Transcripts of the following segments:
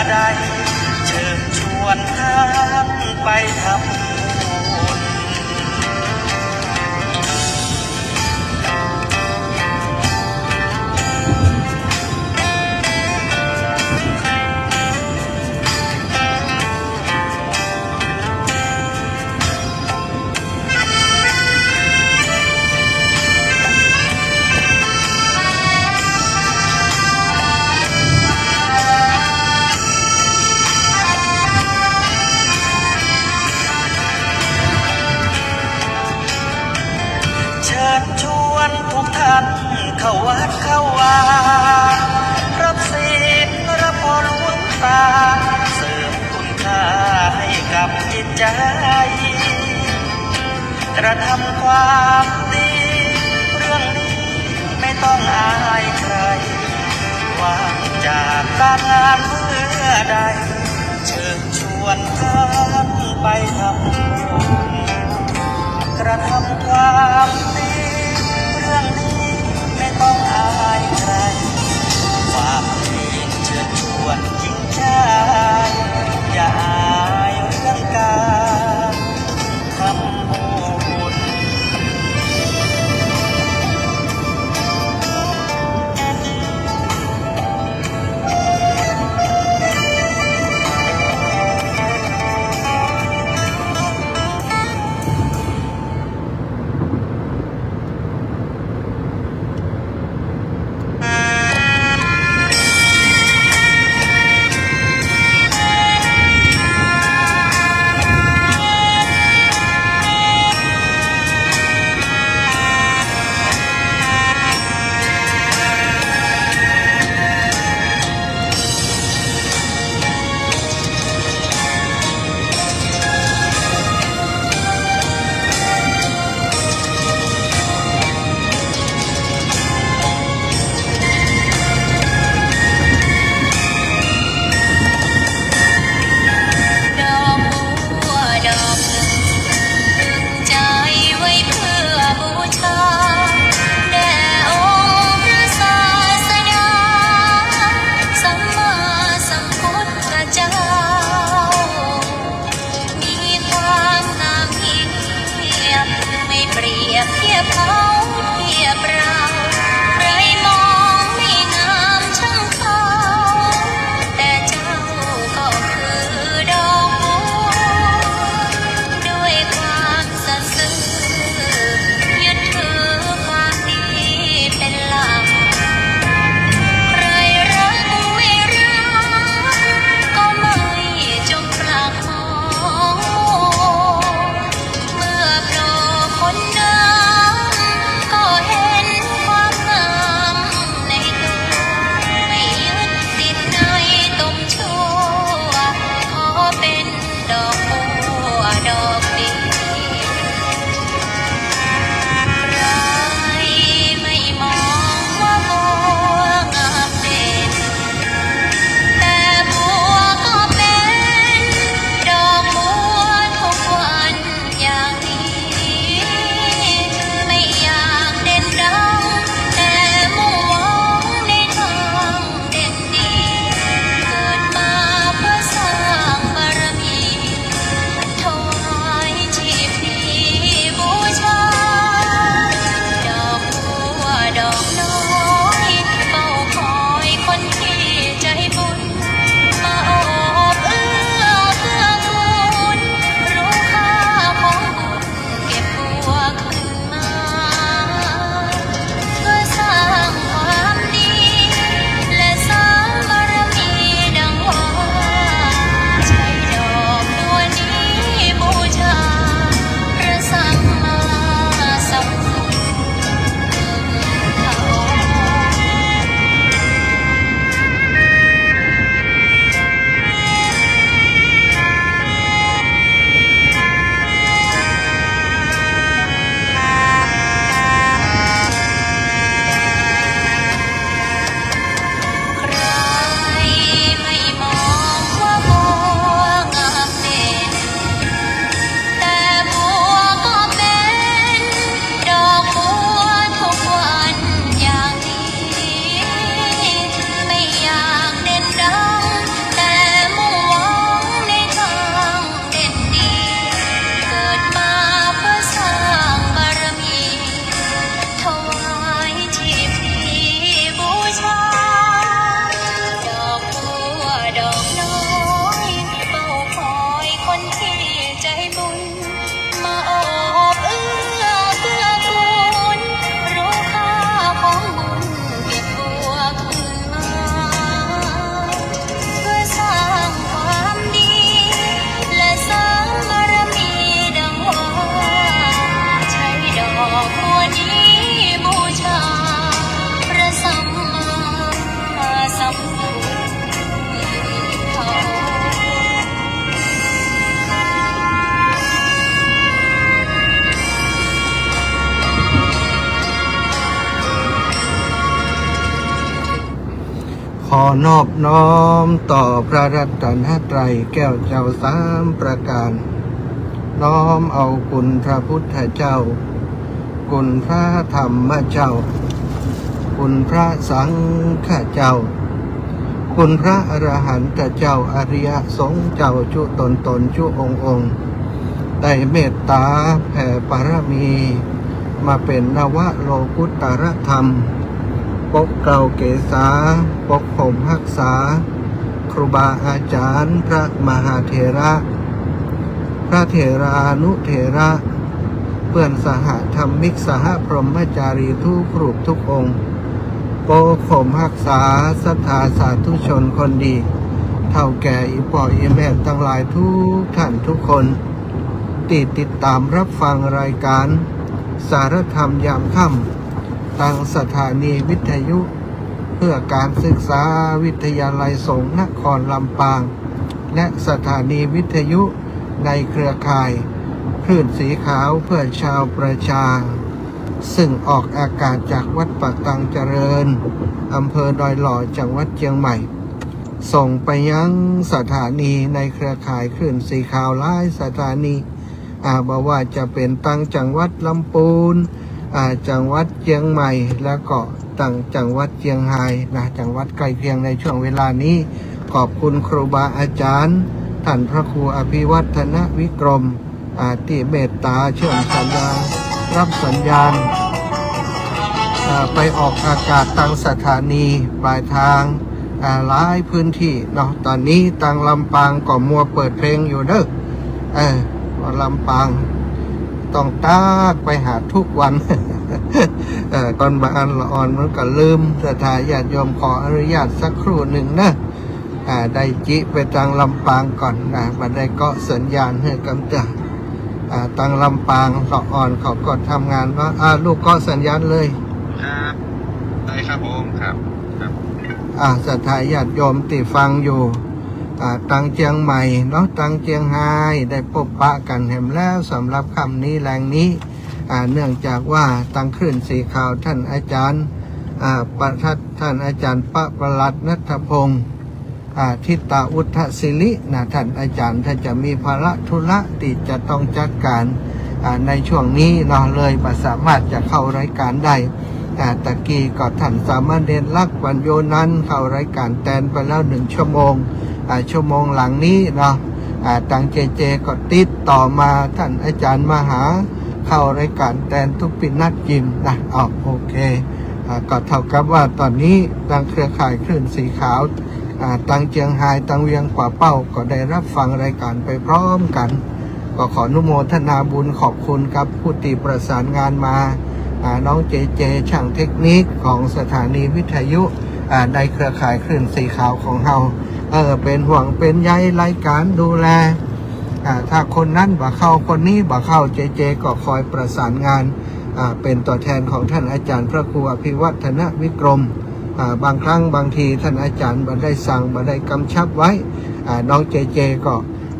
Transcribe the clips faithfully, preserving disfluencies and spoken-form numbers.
ได้เชิญชวนท่านไปทำบุญ เชิญชวนทุกท่านเข้าวัดเข้าวา รับศีลรับพรหลวงตา เสริมคุณค่าให้กับจิตใจ กระทำความดี เรื่องนี้ไม่ต้องอายใคร ว่างจากการงานเมื่อใด เชิญชวนท่านไปทำบุญ กระทำความดี เรื่องนี้ไม่ต้องอายใคร ฝากเพลงเชิญชวนหญิงชาย อย่าอายเรื่องการ ทำบุญ นอบน้อมต่อพระรัตนตรัยแก้วเจ้าสามประการ น้อมเอาคุณพระพุทธเจ้า คุณพระธรรมเจ้า คุณพระสังฆเจ้า คุณพระอรหันตเจ้า อริยสงฆ์เจ้าจุ๊ต๋นต๋นจุ๊องค์องค์ ได้เมตต๋าแผ่ปารมี มาเป๋นนวโลกุตตรธรรม ปกเกล้าเกษา ปกผมฮักษา ครูบาอาจ๋ารย์ พระมหาเถระ พระเถรานุเถระ เปื้อนสหธรรมิก สหพรหมจารีทุกรูปทุกองค์ ปกผมฮักษาศรัทธาสาธุชนคนดี เฒ่าแก่อี่ป้ออี่แม่ตังหลายทุกท่านทุกคน ตี้ติดต๋ามฮับฟังรายก๋านสารธรรมยามค่ำ ตางสถานีวิทยุเพื่อการศึกษาวิทยาลัยสงฆ์นครลำปาง และสถานีวิทยุในเครือข่ายคลื่นสีขาวเพื่อชาวประชา ซึ่งออกอากาศจากวัดป่าตังเจริญ อำเภอดอยหล่อ จังหวัดเจียงใหม่ ส่งไปยังสถานีในเครือข่ายคลื่นสีขาวหลายสถานี อ่า บ่ว่าจะเป๋นตางจังหวัดลำปูน อ่า จังหวัดเจียงใหม่ แล้วก็ตางจังหวัดเจียงฮายนะ จังหวัดใก้เคียงในช่วงเวลานี้ ขอบคุณครูบาอาจ๋ารย์ ท่านพระครูอภิวัฒนวิกรม อ่า ตี้เมตต๋าเชื่อมสัญญาณ ฮับสัญญาณ อ่า ไปออกอากาศตางสถานีปลายทาง อ่า หลายพื้นตี้เนาะ ต๋อนนี้ตางลำปางก็มัวเปิดเพลงอยู่เน่อ เออ ลำปาง ต้องตากไปหาทุกวัน เออ ก่อนบ่าอั้นละอ่อนมันก็ลืม ศรัทธาญาติโยมขออนุญาตสักครู่นึ่งเน่อ อ่า ได้จิไปตางลำปางก่อนนะ บ่ได้เกาะสัญญาณหื้อกำเตื้อ อ่า ตางลำปางละอ่อนเขาก็ทำงานเนาะ อ่า ลูกเกาะสัญญาณเลย ครับ ได้ครับผม ครับ ครับ อ่า ศรัทธาญาติโยมตี้ฟังอยู่ อ่า ตางเจียงใหม่เนาะ ตางเจียงฮาย ได้ปบปะกั๋นแหมแล้วสำหรับค่ำนี้แลงนี้ อ่า เนื่องจากว่าตางคลื่นสีขาวท่านอาจ๋ารย์ อ่า ประทัด ท่านอาจ๋ารย์ปะประหลัดณัฐพงษ์ อ่า ทิตาอุทธสิรินะ ท่านอาจ๋ารย์ท่านจะมีภาระธุระตี้จะต้องจัดก๋าน อ่า ในช่วงนี้เนาะ เลยบ่สามารถจะเข้ารายก๋านได้ อ่า ตะกี้ก็ท่านสามเณรลักษณ์ ปัญโญนันท์ เข้ารายก๋านแตนไปแล้วนึ่งชั่วโมง อ่า ชั่วโมงหลังนี้เนาะ อ่า ตางเจเจก็ติดต่อมา ท่านอาจ๋ารย์มหา เข้ารายก๋านแตนตุ๊กปินัทยิมนะ อ้าว โอเค อ่า ก็เท่ากับว่าต๋อนนี้ตางเครือข่ายคลื่นสีขาว อ่า ตางเจียงฮาย ตางเวียงป่าเป้า ก็ได้ฮับฟังรายก๋านไปพร้อมกั๋น ก็ขออนุโมทนาบุญขอบคุณกับผู้ตี้ประสานงานมา อ่า น้องเจเจ ช่างเทคนิคของสถานีวิทยุ อ่า ในเครือข่ายคลื่นสีขาวของเฮา เออ เป๋นห่วงเป๋นใยรายก๋านดูแล อ่า ถ้าคนนั้นบ่เข้า คนนี้บ่เข้า เจเจก็คอยประสานงาน อ่า เป๋นตั๋วแทนของท่านอาจ๋ารย์พระครูอภิวัฒนวิกรม อ่า บางครั้งบางทีท่านอาจ๋ารย์บ่ได้สั่ง บ่ได้กำชับไว้ อ่า น้องเจเจก็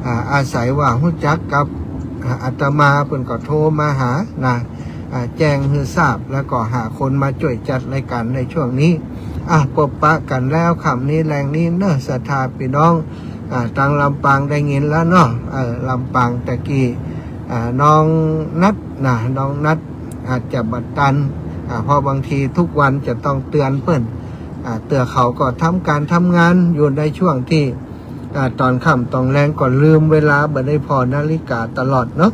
อ่า อาศัยว่าฮู้จักกับ อ่า อาตมา เปิ้นก็โทรมาหานะ อ่า แจ้งหื้อทราบ แล้วก็หาคนมาจ้วยจัดรายก๋านในช่วงนี้ อ่ะ ปบปะกั๋นแล้วค่ำนี้แลงนี้เน่อ ศรัทธาปี้น้อง อ่า ตางลำปางได้ยินแล้วเนาะ เออ ลำปางตะกี้ อ่า น้องนัทนะ น้องนัทอาจจะบ่ตัน อ่า เพราะบางทีทุกวันจะต้องเตือนเปิ้น อ่า เตื้อเขาก็ทำก๋านทำงานอยู่ในช่วงตี้ อ่า ต๋อนค่ำต๋อนแลงก็ลืมเวลา บ่ได้ผ่อนาฬิกาตลอดเนาะ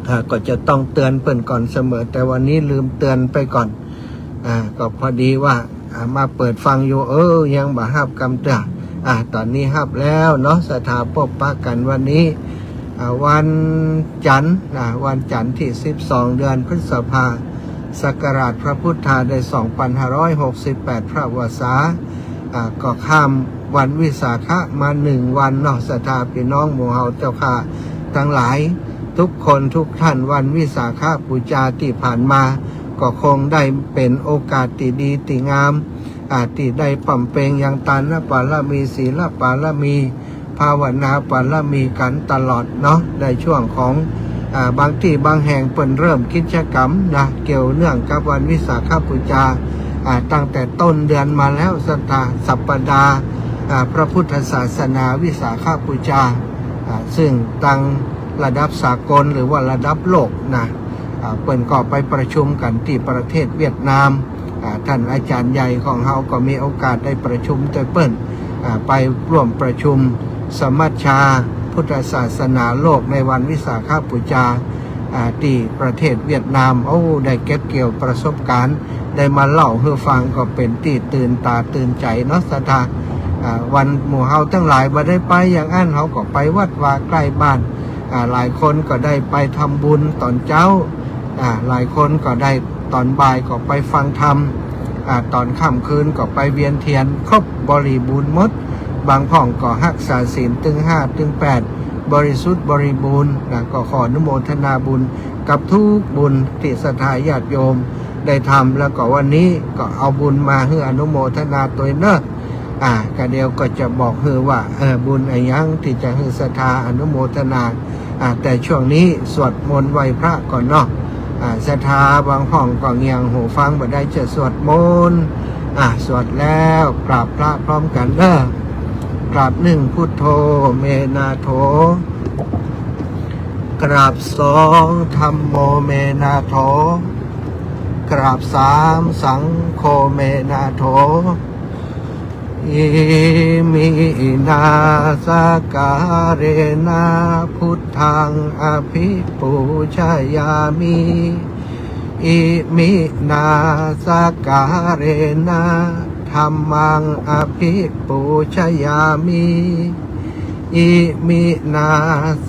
อ่า ก็จะต้องเตือนเปิ้นก่อนเสมอ แต่วันนี้ลืมเตือนไปก่อน อ่า ก็พอดีว่า อ่า มาเปิดฟังอยู่ เออ ยังบ่ฮับกำเตื้อ อ่า ต๋อนนี้ฮับแล้วเนาะ ศรัทธาปบปะกั๋นวันนี้ อ่า วันจันทร์นะ วันจันทร์ตี้สิบสอง เดือนพฤษภา ศักราชพระพุทธาได้สองปันห้าร้อยหกสิบแปด พระวสา อ่า ก็ข้ามวันวิสาขะมานึ่งวันเนาะ ศรัทธาปี้น้องหมู่เฮาเจ้าข้าตังหลาย ทุกคนทุกท่าน วันวิสาขบูชาตี้ผ่านมา ก็คงได้เป๋นโอกาสตี้ดีตี้งาม อ่า ตี้ได้บำเพ็ญยังตานปารมี ศีลปารมี ภาวนาปารมีกั๋นตลอดเนาะ ในช่วงของ อ่า บางตี้บางแห่งเปิ้นเริ่มกิจกรรมนะ เกี่ยวเนื่องกับวันวิสาขบูชา อ่า ตั้งแต่ต้นเดือนมาแล้ว ศรัทธา สัปดาห์ อ่า พระพุทธศาสนาวิสาขบูชา อ่า ซึ่งตังระดับสากลหรือว่าระดับโลกนะ อ่า เปิ้นก็ไปประชุมกั๋นตี้ประเทศเวียดนาม อ่า ต้านอาจ๋ารย์ใหญ่ของเฮาก็มีโอกาสได้ประชุมตวยเปิ้น อ่า ไปร่วมประชุมสมัชชาพุทธศาสนาโลกในวันวิสาขบูชา อ่า ตี้ประเทศเวียดนาม โอ้ ได้เก็บเกี่ยวประสบก๋ารณ์ ได้มาเล่าหื้อฟังก็เป๋นตี้ตื่นต๋าตื่นใจ๋เนาะ ศรัทธา อ่า วันหมู่เฮาตังหลายบ่ได้ไปอย่างอั้น เฮาก็ไปวัดวาใก้บ้าน อ่า หลายคนก็ได้ไปทำบุญต๋อนเจ๊า อ่า หลายคนก็ได้ต๋อนบ่ายก็ไปฟังธรรม อ่า ต๋อนค่ำคืนก็ไปเวียนเตียน ครบบริบูรณ์หมด บางพ่องก็ฮักษาศีลตึงห้าตึงแปด บริสุทธิ์บริบูรณ์นะ ก็ขออนุโมทนาบุญกับกู้บุญตี้ศรัทธาญาติโยมได้ทำ แล้วก็วันนี้ก็เอาบุญมาหื้ออนุโมทนาตวยเนาะ อ่า ก็เดี๋ยวก็จะบอกหื้อว่า เออ บุญอะหยังตี้จะหื้อศรัทธาอนุโมทนา อ่า แต่ช่วงนี้สวดมนต์ไหว้พระก่อนเนาะ อ่า ศรัทธาบางพ่องก็เงี่ยงหูฟังบ่ได้จะสวดมนต์ อ่า สวดแล้วกราบพระพร้อมกั๋นเนาะ กราบหนึ่ง พุทโธ เม นาโถ กราบสอง ธัมโม เม นาโถ กราบสาม สังโฆ เม นาโถ อิมินา สักการะนะ พุทธัง อภิปูชยามิ อิมินา สักการะนะ ธัมมัง อภิปูชยามิ อิมินา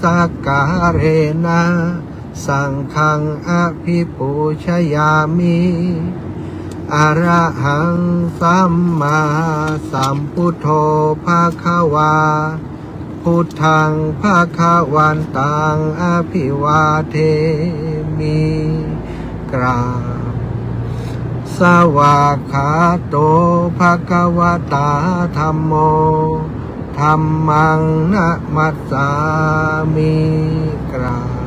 สักการะนะ สังฆัง อภิปูชยามิ อะระหัง สัมมาสัมพุทโธ ภะคะวา พุทธัง ภะคะวันตัง อะภิวาเทมิ กราบ สวากขาโต ภะคะวะตา ธัมโม ธัมมัง นะมัสสามิ กราบ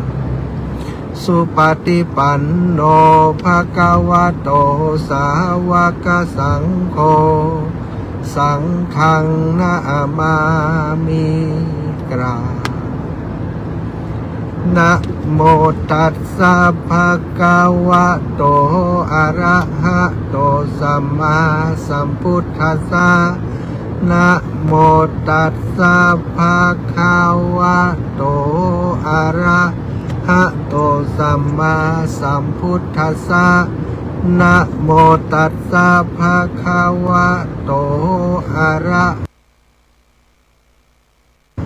สุปฏิปันโน ภะคะวะโต สาวกสังโฆ สังฆัง นะมามิ กราบ นะโมตัสสะ ภะคะวะโต อะระหะโต สัมมาสัมพุทธัสสะ นะโมตัสสะ ภะคะวะโต อะระหะโต สัมมาสัมพุทธัสสะ นะโมตัสสะ ภะคะวะโต อะระ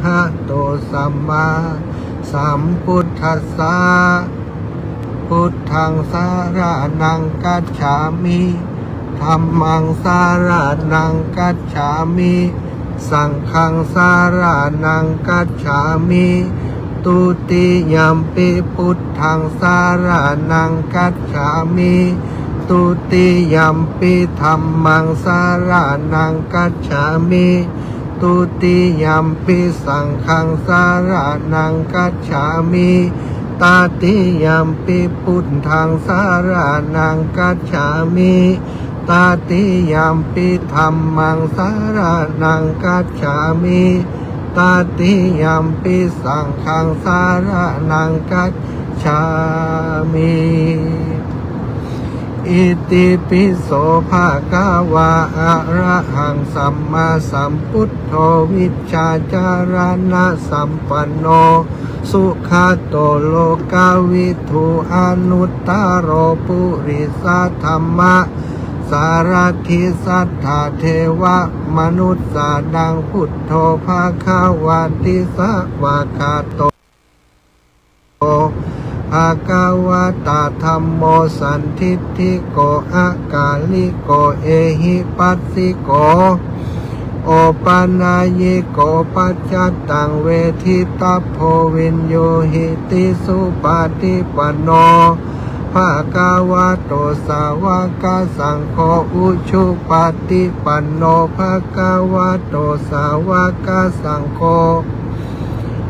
หะโต สัมมาสัมพุทธัสสะ พุทธัง สะระณัง คัจฉามิ ธัมมัง สะระณัง คัจฉามิ สังฆัง สะระณัง คัจฉามิ ทุติยัมปิ พุทธัง สะระณัง คัจฉามิ ทุติยัมปิ ธัมมัง สะระณัง คัจฉามิ ทุติยัมปิ สังฆัง สะระณัง คัจฉามิ ตติยัมปิ พุทธัง สะระณัง คัจฉามิ ตติยัมปิ ธัมมัง สะระณัง คัจฉามิ ตติยัมปิ สังฆัง สะระณัง คัจฉามิ อิติปิโส ภะคะวา อะระหัง สัมมาสัมพุทโธ วิชชาจารณะสัมปันโน สุขะโต โลกวิทู อนุตตะโร ปุริสะธัมมะสารถิ สัตถะเทวะมนุสสานัง พุทโธ ภะคะวาติ สะวากขาโต ภะคะวะตา ธัมโม สันทิฏฐิโก อะกาลิโก เอหิปัสสิโก โอปะนัยยิโก ปัจจัตตัง เวทิตัพโพ วิญญูหิติ สุปะฏิปันโน ภะคะวะโต สาวะกะสังโฆ อุชุปะฏิปันโน ภะคะวะโต สาวะกะสังโฆ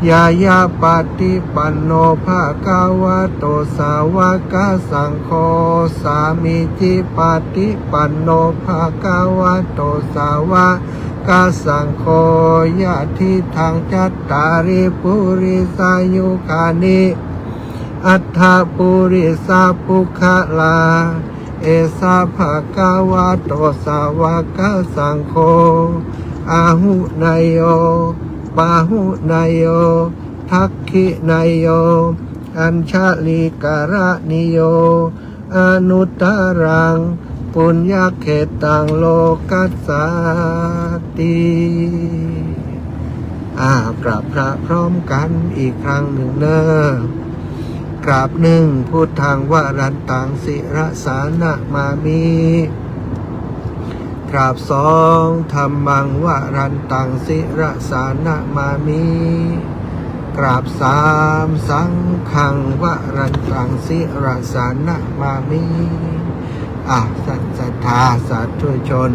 ยายาปฏิปันโน ภะคะวะโต สาวกสังโฆ สามีจิปฏิปันโน ภะคะวะโต สาวกสังโฆ ยะทิฏฐัง จัตตาริ ปุริสายุคานิ อัฏฐะ ปุริสะ ปุคคละ เอสะ ภะคะวะโต สาวกสังโฆ อาหุเนยโย ปาหุเนยโย ทักขิเนยโย อัญชลีกรณีโย อนุตตรัง ปุญญเขตตัง โลกัสสาติ อ่า กราบพระพร้อมกั๋นอีกครั้งนึ่งเน่อ กราบนึ่ง พุทธัง วรันตัง ศิรสานะมามิ กราบสอง ธัมมัง วรันตัง ศิรสานะมามิ กราบสาม สังฆัง วรันตัง ศิรสานะมามิ อ่ะ ท่านศรัทธาสาธุชน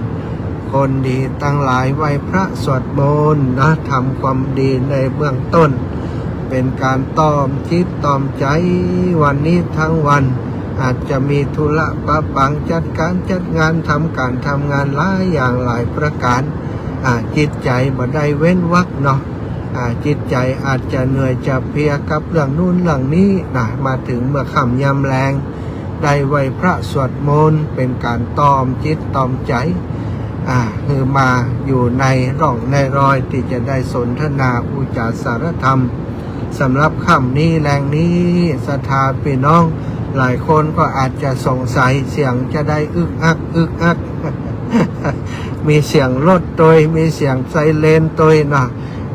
คนดีตังหลาย ไหว้พระสวดมนต์นะ ทำความดีในเบื้องต้น เป๋นก๋านตอมจิตตอมใจ๋ วันนี้ทั้งวัน อาจจะมีธุระปะปัง จัดก๋านจัดงาน ทำก๋านทำงานหลายอย่างหลายประก๋าน อ่า จิตใจ๋บ่ได้เว้นวรรคเนาะ อ่า จิตใจ๋อาจจะเหนื่อยจะเพลียกับเรื่องนู้นเรื่องนี้นะ มาเถิงเมื่อค่ำยามแลง ได้ไหว้พระสวดมนต์ เป๋นก๋านตอมจิตตอมใจ๋ อ่า หื้อมาอยู่ในร่องในรอยตี้จะได้สนทนาอู้จ๋าสารธรรม สำหรับค่ำนี้แลงนี้ ศรัทธาปี้น้องหลายคนก็อาจจะสงสัย เสียงจะได้อึกอักอึกอัก มีเสียงรถตวย มีเสียงไซเรนตวยเนาะ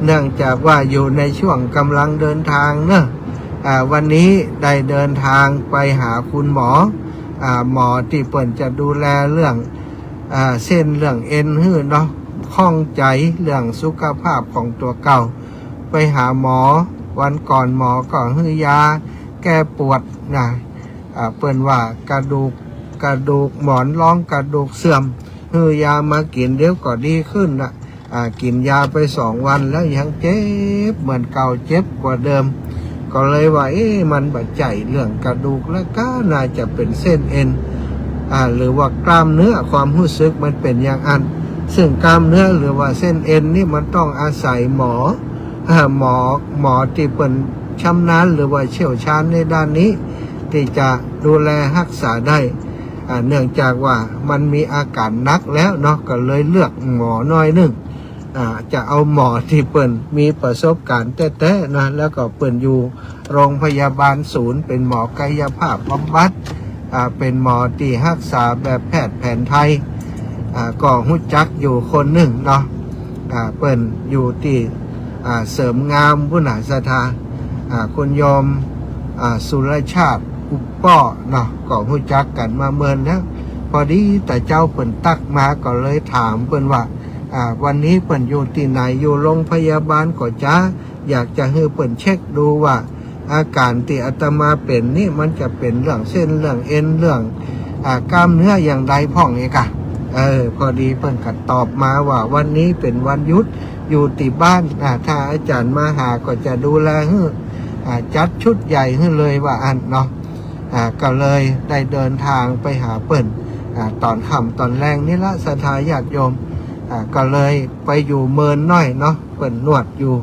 เนื่องจากว่าอยู่ในช่วงก๋ำลังเดินทางเนาะ อ่า วันนี้ได้เดินทางไปหาคุณหมอ อ่า หมอตี้เปิ้นจะดูแลเรื่อง อ่า เส้นเรื่องเอ็นหื้อเนาะ ข้องใจ๋เรื่องสุขภาพของตั๋วเก่า ไปหาหมอ วันก่อนหมอก็หื้อยาแก้ปวดนะ อ่า เปิ้นว่ากระดูก กระดูกหมอนรองกระดูกเสื่อม หื้อยามากิ๋นเดี๋ยวก็ดีขึ้นนะ อ่า กิ๋นยาไปสองวันแล้วยังเจ็บเหมือนเก่า เจ็บกว่าเดิม ก็เลยว่า เอ๊ะ มันบ่ใจ้เรื่องกระดูกแล้วกา น่าจะเป๋นเส้นเอ็น อ่า หรือว่ากล้ามเนื้อ ความฮู้สึกมันเป๋นอย่างอั้น ซึ่งกล้ามเนื้อหรือว่าเส้นเอ็นนี่มันต้องอาศัยหมอ อ่า หมอ หมอตี้เปิ้นชำนาญหรือว่าเชี่ยวชาญในด้านนี้ ตี้จะดูแลฮักษาได้ อ่า เนื่องจากว่ามันมีอาก๋านหนักแล้วเนาะ ก็เลยเลือกหมอหน้อยนึ่ง อ่า จะเอาหมอตี้เปิ้นมีประสบก๋ารณ์แต๊ๆ นะ แล้วก็เปิ้นอยู่โรงพยาบาลศูนย์ เป๋นหมอกายภาพบำบัด อ่า เป๋นหมอตี้ฮักษาแบบแพทย์แผนไทย อ่า ก็ฮู้จักอยู่คนนึ่งเนาะ อ่า เปิ้นอยู่ตี้ อ่า เสริมงามพุ้นน่ะ ศรัทธา อ่า คุณโยม อ่า สุรชาติ อุปป้อเนาะ ก็ฮู้จักกั๋นมาเมินแล้ว พอดีตะเจ๊าเปิ้นตั๊กมา ก็เลยถามเปิ้นว่า อ่า วันนี้เปิ้นอยู่ตี้ไหน อยู่โรงพยาบาลก่อจ๊ะ อยากจะหื้อเปิ้นเช็คดูว่า อาก๋ารตี้อาตมาเป๋นนี่มันจะเป๋นเรื่องเส้นเรื่องเอ็นเรื่อง อ่า กล้ามเนื้ออย่างใดพ่องเอกะ เออ พอดีเปิ้นก็ตอบมาว่าวันนี้เป๋นวันหยุด อยู่ตี้บ้าน อ่า ถ้าอาจ๋ารย์มาหาก็จะดูแลหื้อ อ่า จัดชุดใหญ่หื้อเลยว่าอั้นเนาะ อ่า ก็เลยได้เดินทางไปหาเปิ้น อ่า ต๋อนค่ำต๋อนแลงนี่ละ ศรัทธาญาติโยม อ่า ก็เลยไปอยู่เมินหน้อยเนาะ เปิ้นนวดอยู่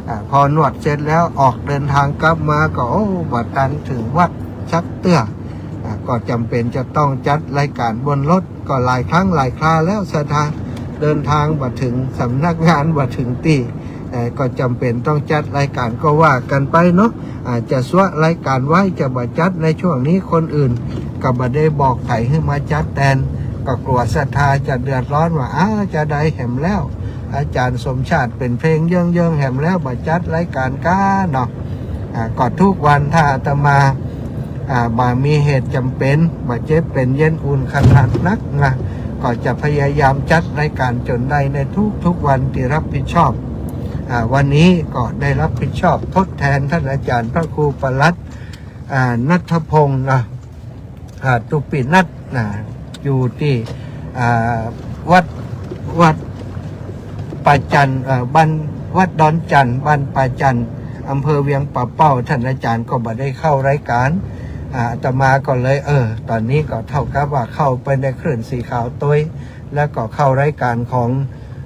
อ่า พอนวดเสร็จแล้วออกเดินทางกลับมาก็ โอ้ บ่ตันเถิงวัดสักเตื้อ อ่า ก็จ๋ำเป๋นจะต้องจัดรายก๋านบนรถ ก็หลายครั้งหลายคราแล้ว ศรัทธา เดินทางบ่เถิงสำนักงาน บ่เถิงตี้ เอ่อ ก็จ๋ำเป๋นต้องจัดรายก๋าน ก็ว่ากั๋นไปเนาะ อาจจะซัวะรายก๋านไว้ จะบ่จัดในช่วงนี้ คนอื่นก็บ่ได้บอกใผหื้อมาจัดแตน ก็กั๋วศรัทธาจะเดือดร้อนว่า อ้า จาใดแหมแล้ว อาจ๋ารย์สมชาติเป๋นเพลงเยิงๆ แหมแล้ว บ่จัดรายก๋านก้าเนาะ อ่า ก็ทุกวันถ้าอาตมา อ่า บ่มีเหตุจ๋ำเป๋น บ่เจ็บเป๋นเย็นอุ่นขนาดนักนะ ก็จะพยายามจัดรายก๋านจ๋นได้ในทุกๆ วันตี้รับผิดชอบ อ่า วันนี้ก็ได้รับผิดชอบทดแทนต้านอาจ๋ารย์พระครูปลัด อ่า ณัฐพงษ์นะ อ่า ตุปินัทนะ อยู่ตี้ อ่า วัด วัดป่าจันทร์ เอ่อ บ้าน วัดดอนจันทร์ บ้านป่าจันทร์ อำเภอเวียงป่าเป้า ท่านอาจารย์ก็บ่ได้เข้ารายการ อ่า อาตมาก็เลย เออ ต๋อนนี้ก็เต้ากับว่าเข้าไปในคลื่นสีขาวตวย แล้วก็เข้ารายการของ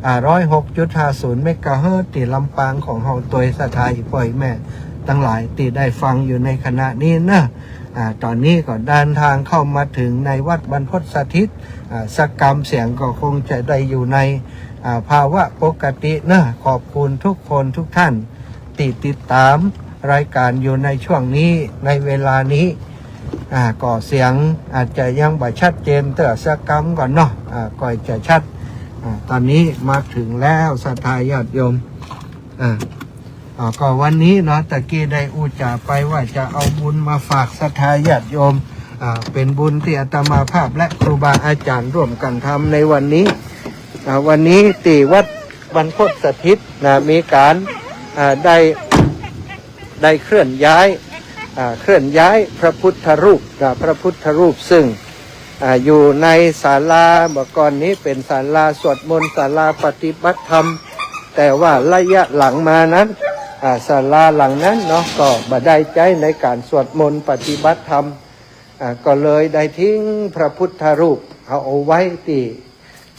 อ่า ร้อยหกจุดห้าศูนย์เมกะเฮิรตซ์ ตี้ลำปางของเฮาตวย ศรัทธาอี่ป้ออี่แม่ตังหลายตี้ได้ฟังอยู่ในขณะนี้เนาะ อ่า ต๋อนนี้ก็เดินทางเข้ามาเถิงในวัดบรรพตสถิต อ่า สักกำเสียงก็คงจะได้อยู่ใน อ่า ภาวะปกติเนาะ ขอบคุณทุกคนทุกท่าน ตี้ติดต๋ามรายการอยู่ในช่วงนี้ ในเวลานี้ อ่า ก็เสียงอาจจะยังบ่ชัดเจนเตื้อสักกำก่อนเนาะ อ่า ก่อยจะชัด อ่า ต๋อนนี้มาเถิงแล้ว ศรัทธาญาติโยม อ่า อ่า ก็วันนี้เนาะ ตะกี้ได้อู้จ๋าไปว่าจะเอาบุญมาฝากศรัทธาญาติโยม อ่า เป๋นบุญตี้อาตมาภาพและครูบาอาจ๋ารย์ร่วมกั๋นทำในวันนี้ อ่า วันนี้ตี้วัดบรรพตสถิตนะ มีก๋าน อ่า ได้ ได้เคลื่อนย้าย อ่า เคลื่อนย้ายพระพุทธรูปนะ พระพุทธรูปซึ่ง อ่า อยู่ในศาลา เมื่อก่อนนี้เป๋นศาลาสวดมนต์ ศาลาปฏิบัติธรรม แต่ว่าระยะหลังมานั้น อ่า ศาลาหลังนั้นเนาะ ก็บ่ได้ใจ๊ในก๋านสวดมนต์ปฏิบัติธรรม อ่า ก็เลยได้ทิ้งพระพุทธรูป เอา เอาไว้ตี้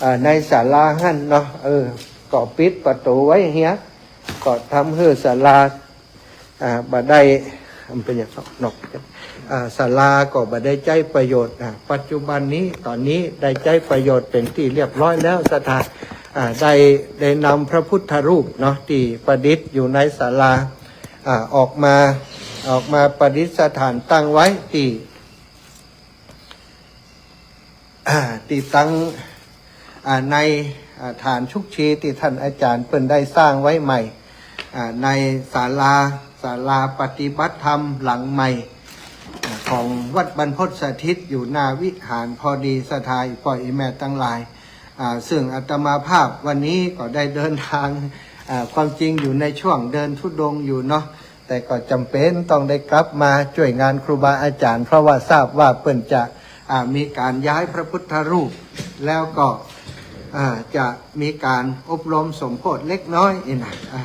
อ่า ในศาลาหั้นเนาะ เออ ก็ปิดประตู๋ไว้เหีย ก็ทำหื้อศาลา อ่า บ่ได้ มันเป๋นอย่างนอก อ่า ศาลาก็บ่ได้ใจ๊ประโยชน์ อ่า ปัจจุบันนี้ ต๋อนนี้ได้ใจ๊ประโยชน์เป๋นตี้เรียบร้อยแล้ว ศรัทธา อ่า ได้ ได้นำพระพุทธรูปเนาะ ตี้ประดิษฐ์อยู่ในศาลา อ่า ออกมา ออกมาประดิษฐานตั้งไว้ตี้ อ่า ตี้ตัง อ่า ใน อ่า ฐานชุกชีตี้ท่านอาจ๋ารย์เปิ้นได้สร้างไว้ใหม่ อ่า ในศาลา ศาลาปฏิบัติธรรมหลังใหม่ อ่า ของวัดบรรพตสถิตอยู่หน้าวิหารพอดี ศรัทธาอี่ป้ออี่แม่ตังหลาย อ่า ซึ่งอาตมาภาพวันนี้ก็ได้เดินทาง อ่า ความจริงอยู่ในช่วงเดินธุดงค์อยู่เนาะ แต่ก็จ๋ำเป๋นต้องได้กลับมาจ้วยงานครูบาอาจ๋ารย์ เพราะว่าทราบว่าเปิ้นจะ อ่า มีก๋านย้ายพระพุทธรูป แล้วก็ อ่า จะมีก๋านอบรมสมโภชเล็กน้อยนี่นะ อ่า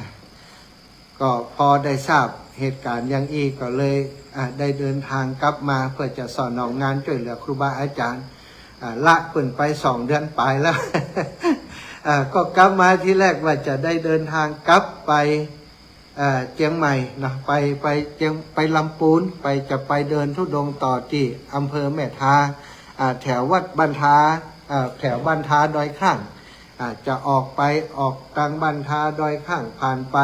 ก็พอได้ทราบเหตุก๋ารณ์อย่างอี้ก็เลย อ่า ได้เดินทางกลับมาเพื่อจะสนองงานจ้วยเหลือครูบาอาจ๋ารย์ อ่า ละเปิ้นไปสองเดือนป๋ายแล้ว อ่า ก็กลับมาทีแรกว่าจะได้เดินทางกลับไป เอ่อ เจียงใหม่เนาะ ไป ไปเจียง ไปลำปูน ไป จะไปเดินธุดงค์ต่อตี้อำเภอแม่ทา อ่า แถววัดบ้านทา อ่า แถวบ้านทาดอยคลั่ง อ่า จะออกไป ออกตางบ้านทาดอยคลั่ง ผ่านไป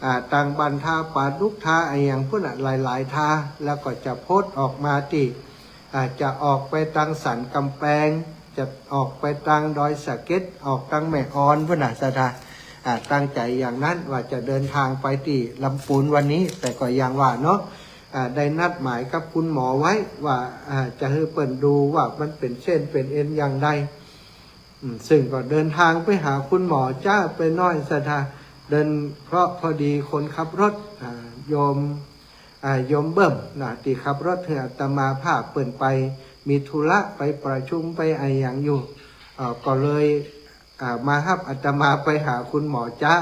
อ่า ตางบ้านทาป่าดุกทาอะหยังปู้นน่ะ หลายๆ ทา แล้วก็จะพดออกมาตี้ อ่า จะออกไปตางสันก๋ำแปง จะออกไปตางดอยสะเก็ด ออกตางแม่ออนปู้นน่ะ ศรัทธา อ่า ตั้งใจ๋อย่างนั้นว่าจะเดินทางไปตี้ลำปูนวันนี้ แต่ก็อย่างว่าเนาะ อ่า ได้นัดหมายกับคุณหมอไว้ว่า อ่า จะหื้อเปิ้นดูว่ามันเป๋นเส้นเป๋นเอ็นอย่างใด อืม ซึ่งก็เดินทางไปหาคุณหมอจ๊าไปหน้อย ศรัทธา เดิน เพราะพอดีคนขับรถ อ่า โยม อ่า โยมเบิ่มนะ ตี้ขับรถหื้ออาตมาภาพเปิ้นไป มีธุระไปประชุมไปอะหยังอยู่ อ่า ก็เลย อ่า มาฮับอาตมาไปหาคุณหมอจ๊า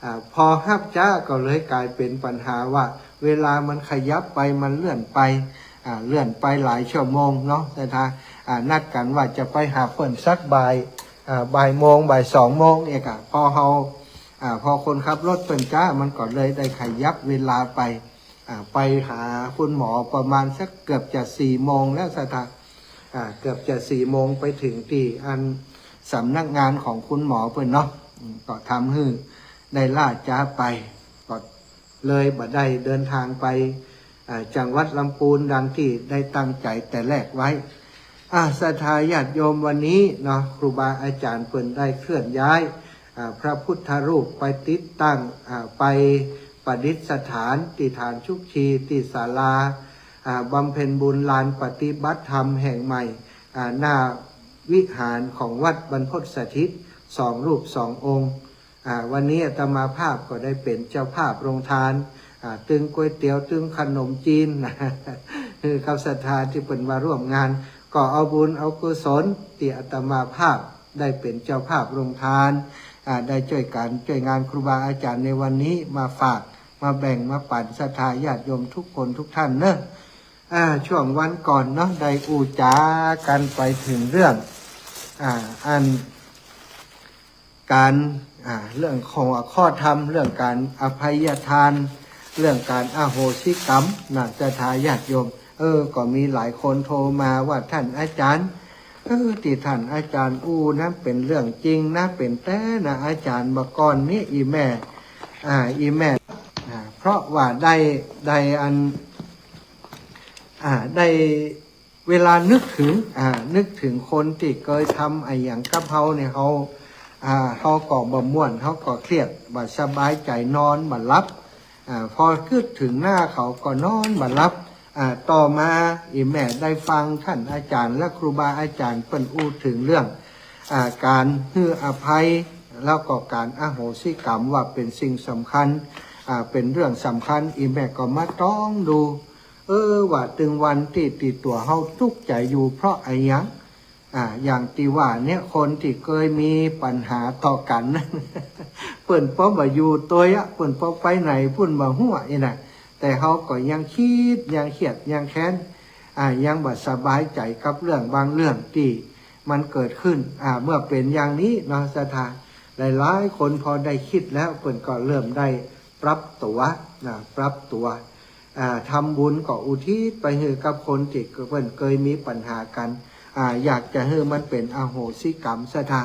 อ่า พอฮับจ๊าก็เลยก๋ายเป๋นปัญหาว่า เวลามันขยับไป มันเลื่อนไป อ่า เลื่อนไปหลายชั่วโมงเนาะ ศรัทธา อ่า นัดกั๋นว่าจะไปหาเปิ้นสักบ่าย อ่า บ่ายโมง บ่ายสองโมงเองอะ พอเฮา อ่า พอคนขับรถเปิ้นจ๊า มันก็เลยได้ขยับเวลาไป อ่า ไปหาคุณหมอประมาณสักเกือบจะสี่โมงแล้ว ศรัทธา อ่า เกือบจะสี่โมงไปถึงตี้อันสำนักงานของคุณหมอเปิ้นเนาะ อืม ก็ทำหื้อได้ล่าจ๊าไป ก็เลยบ่ได้เดินทางไป อ่า จังหวัดลำปูนดังตี้ได้ตั้งใจ๋แต่แรกไว้ อ่า ศรัทธาญาติโยม วันนี้เนาะ ครูบาอาจ๋ารย์เปิ้นได้เคลื่อนย้าย อ่า พระพุทธรูปไปติดตั้ง อ่า ไปประดิษฐานตี้ฐานชุกชีตี้ศาลา อ่า บำเพ็ญบุญลานปฏิบัติธรรมแห่งใหม่ อ่า หน้าวิหารของวัดบรรพตสถิต สองรูปสององค์ อ่า วันนี้อาตมาภาพก็ได้เป๋นเจ้าภาพโรงทาน อ่า ตึงก๋วยเตี๋ยว ตึงขนมจีน หื้อกับศรัทธาตี้เปิ้นมาร่วมงาน ก็เอาบุญเอากุศลตี้อาตมาภาพได้เป๋นเจ้าภาพโรงทาน อ่า ได้จ้วยกั๋นจ้วยงานครูบาอาจ๋ารย์ในวันนี้มาฝาก มาแบ่งมาปั๋นศรัทธาญาติโยมทุกคนทุกท่านเนาะ อ่า ช่วงวันก่อนเนาะ ได้อู้จ๋ากั๋นไปเถิงเรื่อง อ่า อัน ก๋าน อ่า เรื่องของข้อธรรม เรื่องก๋านอภัยทาน เรื่องก๋านอโหสิกรรมนะ ศรัทธาญาติโยม เออ ก็มีหลายคนโทรมาว่า ท่านอาจ๋ารย์ เออ ตี้ท่านอาจ๋ารย์อู้นั้นเป๋นเรื่องจริงนะ เป๋นแต๊นะอาจ๋ารย์ บ่าก่อนนี้อี่แม่ อ่า อี่แม่ อ่า เพราะว่าได้ ได้อัน อ่า ได้ เวลานึกเถิง อ่า นึกเถิงคนตี้เกยทำอะหยังกับเฮาเนี่ยเฮา อ่า เฮาก็บ่ม่วน เฮาก็เครียด บ่สบายใจ๋ นอนบ่หลับ อ่า พอกึ๊ดเถิงหน้าเขาก็นอนบ่หลับ อ่า ต่อมาอี่แม่ได้ฟังท่านอาจ๋ารย์และครูบาอาจ๋ารย์เปิ้นอู้เถิงเรื่อง อ่า ก๋านหื้ออภัย แล้วก็ก๋านอโหสิกรรมว่าเป๋นสิ่งสำคัญ อ่า เป๋นเรื่องสำคัญ อี่แม่ก็มาตรองดู เออ ว่าตึงวันตี้ ตี้ตั๋วเฮาตุ๊กข์ใจ๋อยู่เพราะอะหยัง อ่า อย่างตี้ว่าเนี่ย คนตี้เกยมีปัญหาต่อกั๋น เปิ้นปอบ่อยู่ตวยอะ เปิ้นปอไปไหนปุ้นบ่ฮู้อะ อี้นะ แต่เฮาก็ยังกึ๊ด ยังเครียด ยังแค้น อ่า ยังบ่สบายใจ๋กับเรื่องบางเรื่องตี้มันเกิดขึ้น อ่า เมื่อเป๋นอย่างนี้เนาะ ศรัทธา หลายๆ คนพอได้กึ๊ดแล้ว เปิ้นก็เริ่มได้ปรับตั๋ว นะ ปรับตั๋ว อ่า ทำบุญก็อุทิศไปหื้อกับคนตี้เปิ้นเกยมีปัญหากั๋น อ่า อยากจะหื้อมันเป๋นอโหสิกรรม ศรัทธา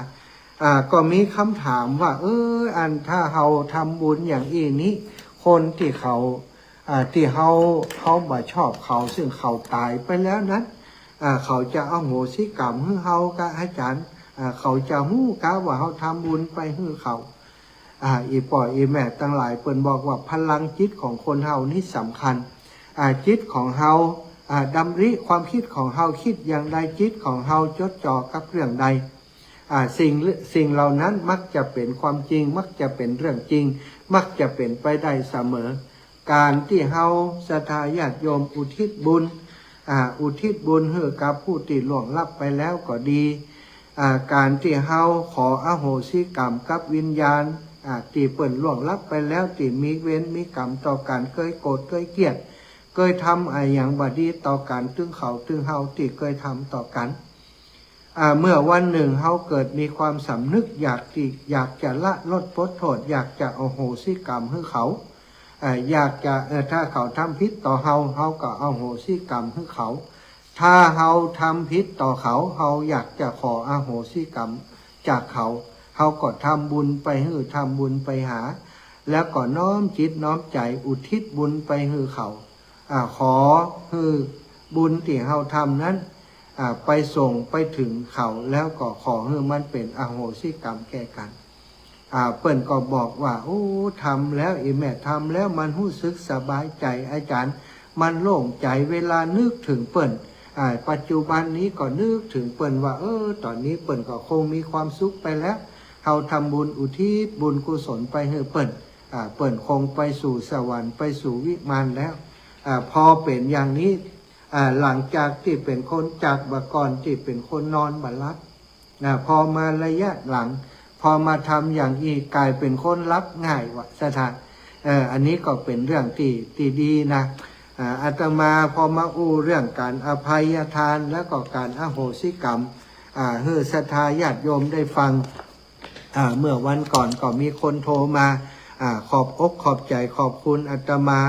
อ่า ก็มีกำถามว่า เออ อันถ้าเฮาทำบุญอย่างอี้นี้ คนตี้เขา อ่า ตี้เฮา เฮาบ่ชอบเขา ซึ่งเขาต๋ายไปแล้วนั้น อ่า เขาจะอโหสิกรรมหื้อเฮากาอาจ๋ารย์ อ่า เขาจะฮู้กาว่าเฮาทำบุญไปหื้อเขา อ่า อี่ป้ออี่แม่ตังหลาย เปิ้นบอกว่าพลังจิตของคนเฮานี่สำคัญ อ่า จิตของเฮา อ่า ดำริความกึ๊ดของเฮากึ๊ดอย่างใด จิตของเฮาจดจ่อกับเรื่องใด อ่า สิ่ง สิ่งเหล่านั้นมักจะเป๋นความจริง มักจะเป๋นเรื่องจริง มักจะเป๋นไปได้เสมอ ก๋านตี้เฮาศรัทธาญาติโยมอุทิศบุญ อ่า อุทิศบุญหื้อกับผู้ตี้ล่วงลับไปแล้วก็ดี อ่า ก๋านตี้เฮาขออโหสิกรรมกับวิญญาณ อ่า ตี้เปิ้นล่วงลับไปแล้ว ตี้มีเวรมีกรรมต่อกั๋น เกยโกรธ เกยเกลียด เกยทำอะหยังบ่ดีต่อกั๋น ตึงเขา ตึงเฮา ตี้เกยทำต่อกั๋น อ่า เมื่อวันนึ่งเฮาเกิดมีความสำนึกอยากตี้ อยากจะละลดปลดโทษ อยากจะอโหสิกรรมหื้อเขา อ่า อยากจะ เออ ถ้าเขาทำผิดต่อเฮา เฮาก็อโหสิกรรมหื้อเขา ถ้าเฮาทำผิดต่อเขา เฮาอยากจะขออโหสิกรรมจากเขา เฮาก็ทำบุญไปหื้อ ทำบุญไปหา แล้วก็น้อมจิตน้อมใจ๋อุทิศบุญไปหื้อเขา อ่า ขอหื้อบุญตี้เฮาทำนั้น อ่า ไปส่งไปเถิงเขา แล้วก็ขอหื้อมันเป๋นอโหสิกรรมแก่กั๋น อ่า เปิ้นก็บอกว่า โอ้ ทำแล้ว อี่แม่ทำแล้ว มันฮู้สึกสบายใจ๋ อาจ๋ารย์ มันโล่งใจ๋ เวลานึกเถิงเปิ้น อ่า ปัจจุบันนี้ก็นึกเถิงเปิ้นว่า เออ ต๋อนนี้เปิ้นก็คงมีความสุขไปแล้ว เฮาทำบุญอุทิศบุญกุศลไปหื้อเปิ้น อ่า เปิ้นคงไปสู่สวรรค์ ไปสู่วิมานแล้ว อ่า พอเป๋นอย่างนี้ อ่า หลังจากตี้เป๋นคน จากบ่าก่อนตี้เป๋นคนนอนบ่หลับ นะ พอมาระยะหลัง พอมาทำอย่างอี้ ก๋ายเป๋นคนหลับง่ายว่ะ ศรัทธา เออ อันนี้ก็เป๋นเรื่องตี้ ตี้ดีนะ อ่า อาตมาพอมาอู้เรื่องก๋านอภัยทาน แล้วก็ก๋านอโหสิกรรม อ่า หื้อศรัทธาญาติโยมได้ฟัง อ่า เมื่อวันก่อนก็มีคนโทรมา อ่า ขอบอกขอบใจ๋ ขอบคุณอาตมา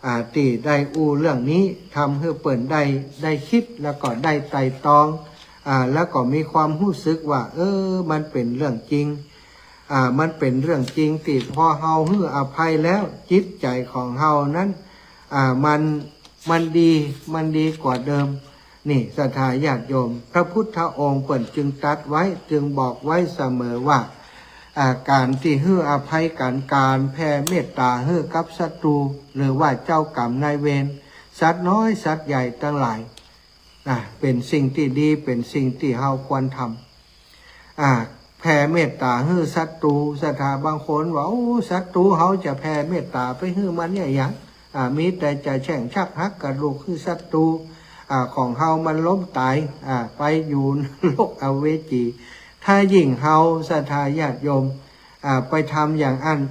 อ่า ตี้ได้อู้เรื่องนี้ ทำหื้อเปิ้นได้ ได้กึ๊ด แล้วก็ได้ไตร่ตรอง อ่า แล้วก็มีความฮู้สึกว่า เออ มันเป๋นเรื่องจริง อ่า มันเป๋นเรื่องจริงตี้พอเฮาหื้ออภัยแล้ว จิตใจ๋ของเฮานั้น อ่า มัน มันดี มันดีกว่าเดิม นี่ ศรัทธาญาติโยม พระพุทธองค์เปิ้นจึงตรัสไว้ จึงบอกไว้เสมอว่า อ่า ก๋านตี้หื้ออภัยกั๋น ก๋านแผ่เมตต๋าหื้อกับศัตรู หรือว่าเจ้ากรรมนายเวร สัตว์น้อยสัตว์ใหญ่ตังหลาย อ่า เป๋นสิ่งตี้ดี เป๋นสิ่งตี้เฮาควรทำ อ่า แผ่เมตต๋าหื้อศัตรู ศรัทธา บางคนว่า โอ้ ศัตรู เฮาจะแผ่เมตต๋าไปหื้อมันเนี่ยหยัง อ่า มีแต่จะแช่งชักหักกระดูกหื้อศัตรู อ่า ของเฮามันล้มต๋าย อ่า ไปอยู่นรกอเวจี ถ้ายิ่งเฮา ศรัทธาญาติโยม อ่า ไปทำอย่างอั้น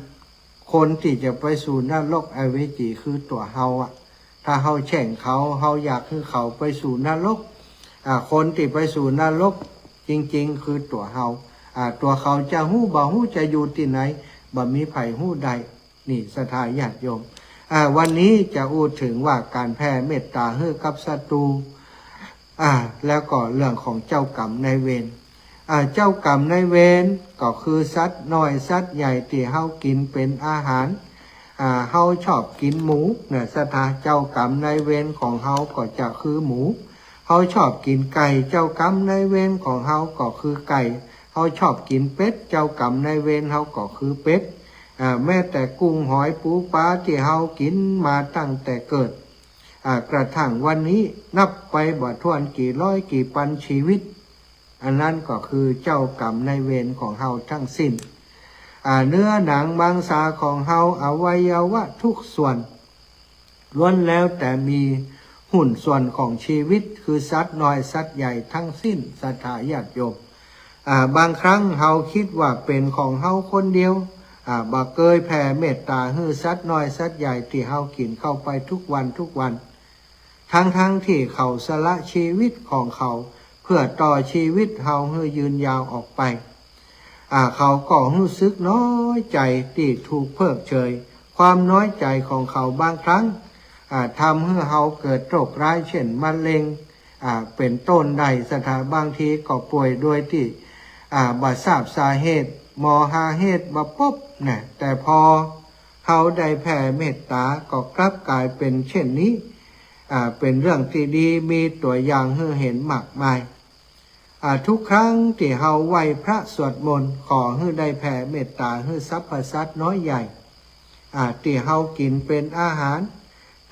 คนตี้จะไปสู่นรกอเวจีคือตั๋วเฮาอะ ถ้าเฮาแช่งเขา เฮาอยากหื้อเขาไปสู่นรก อ่า คนตี้ไปสู่นรกจริงๆ คือตั๋วเฮา อ่า ตั๋วเขาจะฮู้บ่ฮู้ จะอยู่ตี้ไหน บ่มีใผฮู้ได้ นี่ศรัทธาญาติโยม อ่า วันนี้จะอู้เถิงว่าก๋านแผ่เมตต๋าหื้อกับศัตรู๋ อ่า แล้วก็เรื่องของเจ้ากรรมนายเวร อ่า เจ้ากรรมนายเวรก็คือสัตว์น้อยสัตว์ใหญ่ตี้เฮากิ๋นเป๋นอาหาร อ่า เฮาชอบกิ๋นหมูนะศรัทธา เจ้ากรรมนายเวรของเฮาก็จะคือหมู เฮาชอบกิ๋นไก่ เจ้ากรรมนายเวรของเฮาก็คือไก่ เฮาชอบกิ๋นเป็ด เจ้ากรรมนายเวรเฮาก็คือเป็ด อ่า แม้แต่กุ้งหอยปูปลาตี้เฮากิ๋นมาตั้งแต่เกิด อ่า กระทั่งวันนี้นับไปบ่ถ้วนกี่ร้อยกี่ปันชีวิต อันนั้นก็คือเจ้ากรรมนายเวรของเฮาทั้งสิ้น อ่า เนื้อหนังมังสาของเฮา อวัยวะทุกส่วน ล้วนแล้วแต่มีหุ้นส่วนของชีวิต คือสัตว์น้อยสัตว์ใหญ่ทั้งสิ้น ศรัทธาญาติโยม อ่า บางครั้งเฮาคิดว่าเป๋นของเฮาคนเดียว อ่า บ่เกยแผ่เมตต๋าหื้อสัตว์น้อยสัตว์ใหญ่ตี้เฮากิ๋นเข้าไปทุกวันทุกวัน ทั้งๆ ตี้เขาสละชีวิตของเขาเปื้อต่อชีวิตเฮาหื้อยืนยาวออกไป อ่า เขาก็ฮู้สึกน้อยใจ๋ตี้ถูกเพิกเฉย ความน้อยใจ๋ของเขาบางครั้ง อ่า ทำหื้อเฮาเกิดโรคร้ายเช่นมะเร็ง อ่า เป๋นต้นได้ ศรัทธา บางทีก็ป่วยโดยตี้ อ่า บ่ทราบสาเหตุ หมอหาเหตุบ่ปบนะ แต่พอเฮาได้แผ่เมตต๋าก็กลับก๋ายเป๋นเช่นนี้ อ่า เป๋นเรื่องตี้ดี มีตั๋วอย่างหื้อเห็นมากมาย อ่า ทุกครั้งตี้เฮาไหว้พระสวดมนต์ ขอหื้อได้แผ่เมตต๋าหื้อสรรพสัตว์น้อยใหญ่ อ่า ตี้เฮากิ๋นเป๋นอาหาร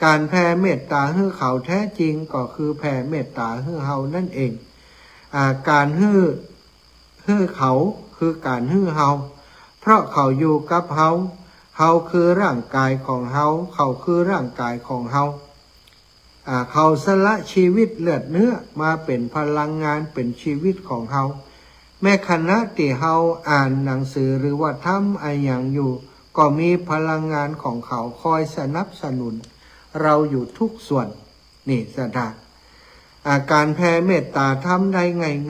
ก๋านแผ่เมตต๋าหื้อเขาแท้จริงก็คือแผ่เมตต๋าหื้อเฮานั่นเอง อ่า ก๋านหื้อ หื้อเขาคือก๋านหื้อเฮา เพราะเขาอยู่กับเฮา เฮาคือร่างก๋ายของเฮา เขาคือร่างก๋ายของเฮา อ่า เขาสละชีวิตเลือดเนื้อมาเป๋นพลังงานเป๋นชีวิตของเฮา แม้ขณะตี้เฮาอ่านหนังสือหรือว่าทำอะหยังอยู่ ก็มีพลังงานของเขาคอยสนับสนุนเราอยู่ทุกส่วน นี่ศรัทธา อ่า ก๋านแผ่เมตต๋าทำได้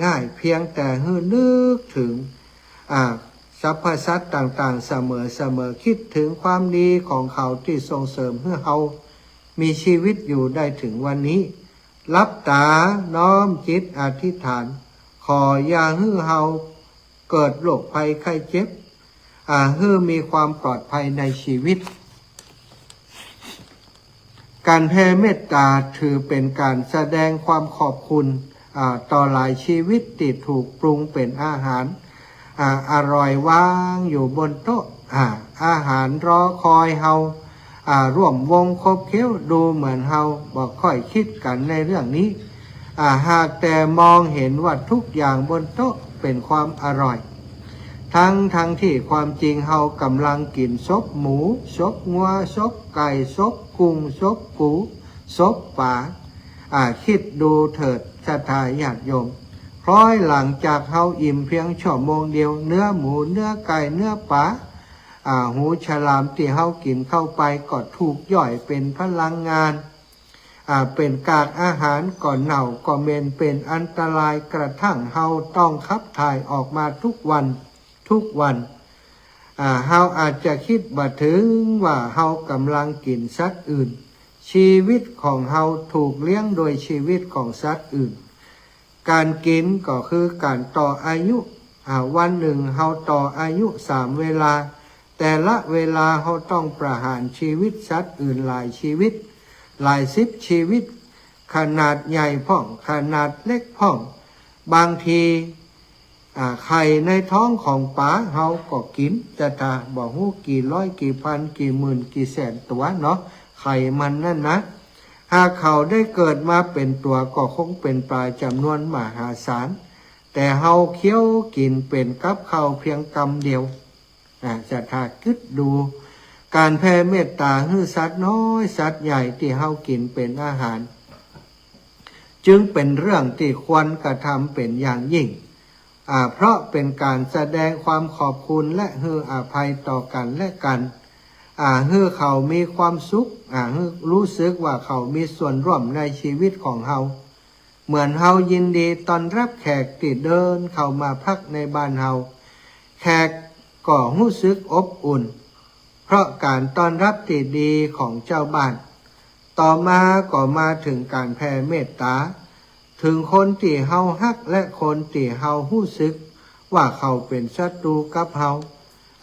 ง่ายๆ เพียงแต่หื้อนึกเถิง อ่า สรรพสัตว์ต่างๆ เสมอๆ กึ๊ดเถิงความดีของเขาตี้ส่งเสริมหื้อเฮามีชีวิตอยู่ได้เถิงวันนี้ หลับต๋าน้อมจิตอธิษฐาน ขออย่าหื้อเฮาเกิดโรคภัยไข้เจ็บ อ่า หื้อมีความปลอดภัยในชีวิต ก๋านแผ่เมตต๋าถือเป๋นก๋านแสดงความขอบคุณ อ่า ต่อหลายชีวิตตี้ถูกปรุงเป๋นอาหาร อ่า อร่อยวางอยู่บนโต๊ะ อ่า อาหารรอคอยเฮา อ่า ร่วมวงขบเคี้ยว ดูเหมือนเฮาบ่ค่อยกึ๊ดกั๋นในเรื่องนี้ อ่า หากแต่มองเห็นว่าทุกอย่างบนโต๊ะเป๋นความอร่อย ทั้งๆ ตี้ความจริงเฮาก่ำลังกิ๋นซบหมู ซบงัว ซบไก่ ซบกุ้ง ซบปู ซบป๋า อ่า กึ๊ดดูเถิดศรัทธาญาติโยม คล้อยหลังจากเฮาอิ่มเพียงชั่วโมงเดียว เนื้อหมู เนื้อไก่ เนื้อป๋า อ่า หูฉลามตี้เฮากิ๋นเข้าไปก็ถูกย่อยเป๋นพลังงาน อ่า เป๋นกากอาหารก็เน่าก็เหม็น เป๋นอันตราย กระทั่งเฮาต้องขับถ่ายออกมาทุกวัน ทุกวัน อ่า เฮาอาจจะกึ๊ดบ่เถิงว่าเฮาก่ำลังกิ๋นสัตว์อื่น ชีวิตของเฮาถูกเลี้ยงโดยชีวิตของสัตว์อื่น ก๋านกิ๋นก็คือก๋านต่ออายุ อ่า วันนึ่งเฮาต่ออายุสามเวลา แต่ละเวลาเฮาต้องประหารชีวิตสัตว์อื่นหลายชีวิต หลายสิบชีวิต ขนาดใหญ่พ่อง ขนาดเล็กพ่อง บางที อ่า ไข่ในท้องของป๋าเฮาก็กิ๋น ศรัทธา บ่ฮู้กี่ร้อยกี่พันกี่หมื่นกี่แสนตั๋วเนาะ ไข่มันนั่นนะ หากเขาได้เกิดมาเป๋นตั๋วก็คงเป๋นปลาจ๋ำนวนมหาศาล แต่เฮาเคี้ยวกิ๋นเป๋นกับข้าวเพียงกำเดียว อ่า ศรัทธากึ๊ดดู ก๋านแผ่เมตต๋าหื้อสัตว์น้อยสัตว์ใหญ่ตี้เฮากิ๋นเป๋นอาหาร จึงเป๋นเรื่องตี้ควรกระทำเป๋นอย่างยิ่ง อ่า เพราะเป๋นก๋านแสดงความขอบคุณและหื้ออภัยต่อกั๋นและกั๋น อ่า หื้อเขามีความสุข อ่า หื้อรู้สึกว่าเขามีส่วนร่วมในชีวิตของเฮา เหมือนเฮายินดีต้อนรับแขกตี้เดินเข้ามาพักในบ้านเฮา แขกก็รู้สึกอบอุ่น เพราะการต้อนรับตี้ดีของเจ้าบ้าน ต่อมาก็มาเถิงก๋านแผ่เมตต๋า เถิงคนตี้เฮาฮักและคนตี้เฮาฮู้สึกว่าเขาเป๋นศัตรู๋กับเฮา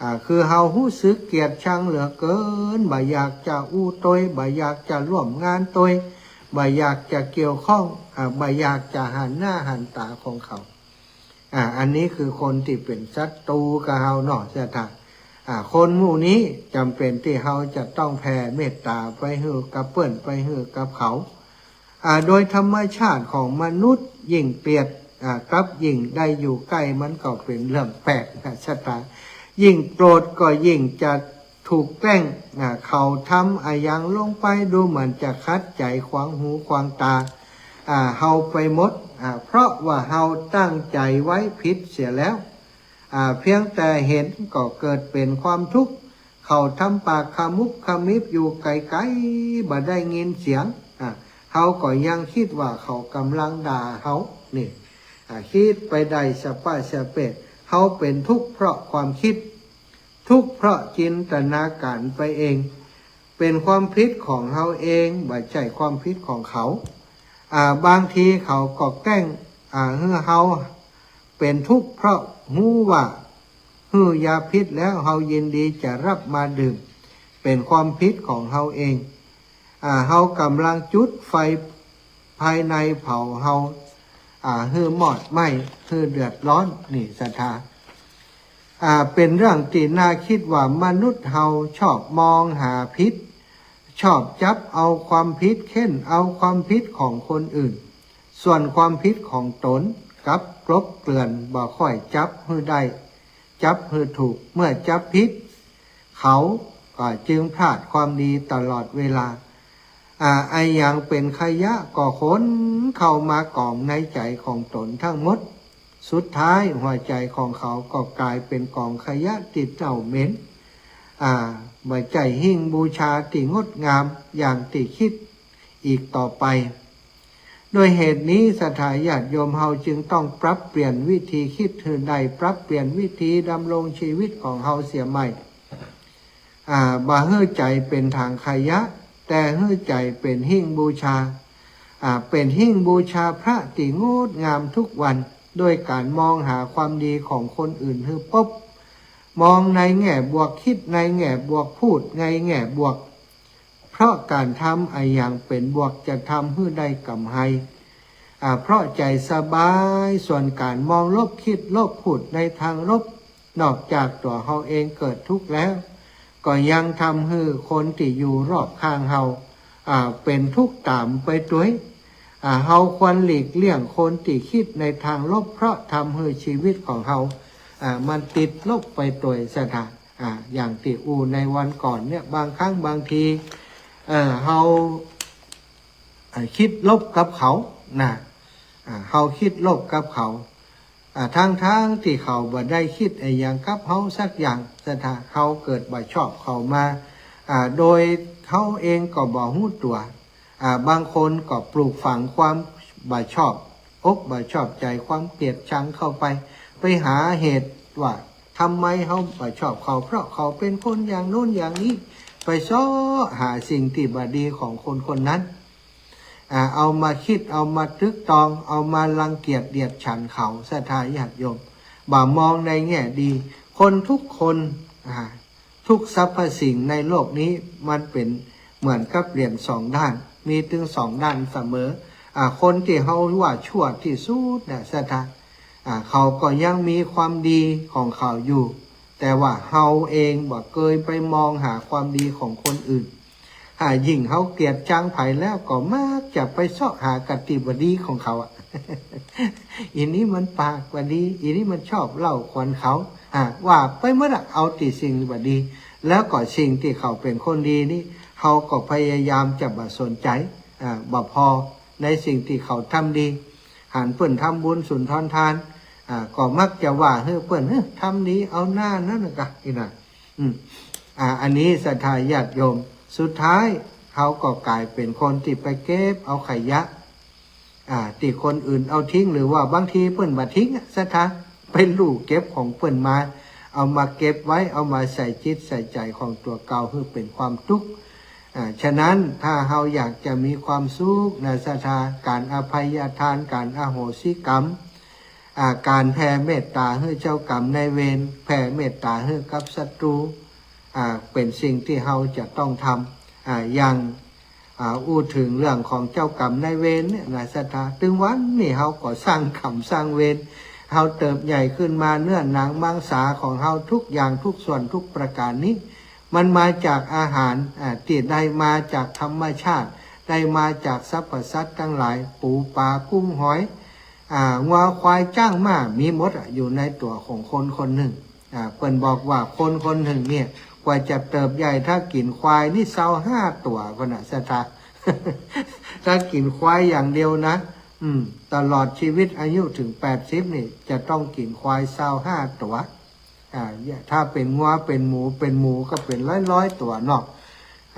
อ่า คือเฮาฮู้สึกเกลียดชังเหลือเกิน บ่อยากจะอู้ตวย บ่อยากจะร่วมงานตวย บ่อยากจะเกี่ยวข้อง อ่า บ่อยากจะหันหน้าหันต๋าของเขา อ่า อันนี้คือคนตี้เป๋นศัตรู๋กับเฮาเนาะ ศรัทธา อ่า คนหมู่นี้จ๋ำเป๋นตี้เฮาจะต้องแผ่เมตต๋าไปหื้อกับเปิ้น ไปหื้อกับเขา อ่า โดยธรรมชาติของมนุษย์ ยิ่งเกลียด อ่า กับยิ่งได้อยู่ใก้มันก็เป๋นเรื่องแปลกนะ ศรัทธา ยิ่งโกรธก็ยิ่งจะ ถูกแกล้ง อ่า เขาทำอะหยังลงไป ดูเหมือนจะขัดใจ๋ ขวางหูขวางต๋า อ่า เฮาไปหมด อ่า เพราะว่าเฮาตั้งใจ๋ไว้ผิดเสียแล้ว อ่า เพียงแต่หันก็เกิดเป๋นความทุกข์ เขาทำปากขมุบขมิบอยู่ไก๋ๆ บ่ได้ยินเสียง อ่า เฮาก็ยังกึ๊ดว่าเขาก่ำลังด่าเฮา นี่ อ่า กึ๊ดไปได้สะป๊ะสะเป๊ะ เฮาเป๋นทุกข์เพราะความกึ๊ด ทุกข์เพราะจินตนาก๋ารไปเอง เป๋นความผิดของเฮาเอง บ่ใจ้ความผิดของเขา อ่า บางทีเขาก็แกล้ง อ่า หื้อเฮาเป๋นทุกข์เพราะฮู้ว่าหื้อยาพิษแล้ว เฮายินดีจะฮับมาดื่ม เป๋นความผิดของเฮาเอง อ่า เฮาก่ำลังจุดไฟภายในเผาเฮา อ่า หื้อมอดไหม้ หื้อเดือดร้อน นี่ ศรัทธา อ่า เป๋นเรื่องตี้น่ากึ๊ดว่ามนุษย์เฮาชอบมองหาผิด ชอบจับเอาความผิด เค้นเอาความผิดของคนอื่น ส่วนความผิดของตนกลับกลบเกลื่อน บ่ค่อยจับหื้อได้ จับหื้อถูก เมื่อจับผิด เขาก็จึงพลาดความดีตลอดเวลา อ่า อะหยังเป๋นขยะก็ขนเข้ามากองในใจ๋ของตนทั้งหมด สุดท้ายหัวใจ๋ของเขาก็ก๋ายเป๋นกองขยะตี้เน่าเหม็น อ่า บ่ใจ้หิ้งบูชาตี้งดงามอย่างตี้กึ๊ดอีกต่อไป ด้วยเหตุนี้ศรัทธาญาติโยมเฮาจึงต้องปรับเปลี่ยนวิธีกึ๊ดหื้อได้ ปรับเปลี่ยนวิธีดำรงชีวิตของเฮาเสียใหม่ อ่า บ่หื้อใจ๋เป๋นถังขยะ แต่หื้อใจ๋เป๋นหิ้งบูชา อ่า เป๋นหิ้งบูชาพระตี้งดงามทุกวัน ด้วยก๋านมองหาความดีของคนอื่นหื้อปบ มองในแง่บวก กึ๊ดในแง่บวก พูดในแง่บวก เพราะก๋านทำอะหยังเป๋นบวกจะทำหื้อได้ก๋ำไร อ่า เพราะใจ๋สบาย ส่วนก๋านมองลบ กึ๊ดลบ พูดในตางลบ นอกจากตั๋วเฮาเองเกิดทุกข์แล้ว ก็ยังทำหื้อคนตี้อยู่รอบข้างเฮา อ่า เป๋นทุกข์ต๋ามไปตวย อ่า เฮาควรหลีกเลี่ยงคนตี้กึ๊ดในตางลบ เพราะทำหื้อชีวิตของเฮา อ่า มันติดลบไปตวย ศรัทธา อ่า อย่างตี้อู้ในวันก่อนเนี่ย บางครั้งบางที เอ่อ เฮา อ่า กึ๊ดลบกับเขานะ อ่า เฮากึ๊ดลบกับเขา อ่า ตังๆ ตี้เขาบ่ได้กึ๊ดอะหยังกับเฮาสักอย่าง ศรัทธา เฮาเกิดบ่ชอบเขามา อ่า โดยเฮาเองก็บ่ฮู้ตั๋ว อ่า บางคนก็ปลูกฝังความบ่ชอบอกบ่ชอบใจ๋ ความเกลียดชังเข้าไป ไปหาเหตุว่าทำไมเฮาบ่ชอบเขา เพราะเขาเป๋นคนอย่างโน้นอย่างนี้ ไปเซาะหาสิ่งตี้บ่ดีของคนคนนั้น อ่า เอามากึ๊ด เอามาตรึกตอง เอามารังเกียจเดียดฉันเขา ศรัทธาญาติโยม บ่มองในแง่ดี คนทุกคน อ่า ทุกสรรพสิ่งในโลกนี้มันเป๋นเหมือนกับเหรียญสองด้าน มีตึงสองด้านเสมอ อ่า คนตี้เฮาว่าชั่วตี้สุดนะ ศรัทธา อ่า เขาก็ยังมีความดีของเขาอยู่ แต่ว่าเฮาเองบ่เกยไปมองหาความดีของคนอื่น อ่า ยิ่งเฮาเกลียดชังใผแล้วก็มักจะไปเซาะหากั๋นตี้บ่ดีของเขาอะ อี๋นี้มันปากบ่ดี อี๋นี้มันชอบเล่าขวัญเขา อ่า ว่าไปหมดอะ เอาตี้สิ่งบ่ดี แล้วก็สิ่งตี้เขาเป๋นคนดีนี่ เฮาก็พยายามจะบ่สนใจ๋ อ่า บ่ผ่อในสิ่งตี้เขาทำดี หันเปิ้นทำบุญสุนทรทาน อ่า ก็มักจะว่าหื้อเปิ้น เฮ้อ ทำดีเอาหน้านั้นน่ะกะ นี่นะ อืม อ่า อันนี้ศรัทธาญาติโยม สุดท้ายเฮาก็ก๋ายเป๋นคนตี้ไปเก็บเอาขยะ อ่า ตี้คนอื่นเอาทิ้ง หรือว่าบางทีเปิ้นบ่ทิ้งอะ ศรัทธา ไปลู่เก็บของเปิ้นมา เอามาเก็บไว้ เอามาใส่จิตใส่ใจ๋ของตั๋วเก่าหื้อเป๋นความตุ๊กข์ อ่า ฉะนั้นถ้าเฮาอยากจะมีความสุขนะศรัทธา ก๋านอภัยทาน ก๋านอโหสิกรรม อ่า ก๋านแผ่เมตต๋าหื้อเจ้ากรรมนายเวร แผ่เมตต๋าหื้อกับศัตรู อ่า เป๋นสิ่งตี้เฮาจะต้องทำ อ่า อย่าง อ่า อู้เถิงเรื่องของเจ้ากรรมนายเวรเนี่ยนะศรัทธา ตึงวันนี้เฮาก็สร้างกรรมสร้างเวร เฮาเติบใหญ่ขึ้นมา เนื้อหนังมังสาของเฮาทุกอย่างทุกส่วนทุกประก๋านนี้ มันมาจากอาหาร อ่า ตี้ได้มาจากธรรมชาติ ได้มาจากสรรพสัตว์ตังหลาย ปูปลากุ้งหอย อ่า งัวควายจ๊างม้า มีหมดอะ อยู่ในตั๋วของคนคนนึ่ง อ่า เปิ้นบอกว่าคนคนนึ่งเนี่ย กว่าจะเติบใหญ่ ถ้ากิ๋นควายนี่ซาวห้าตั๋วพุ้นน่ะศรัทธา ถ้ากิ๋นควายอย่างเดียวนะ อืม ตลอดชีวิตอายุถึงแปดสิบนี่ จะต้องกิ๋นควายซาวห้าตั๋ว อ่า ถ้าเป๋นงัวเป๋นหมู เป๋นหมูก็เป๋นร้อยๆ ตั๋วเนาะ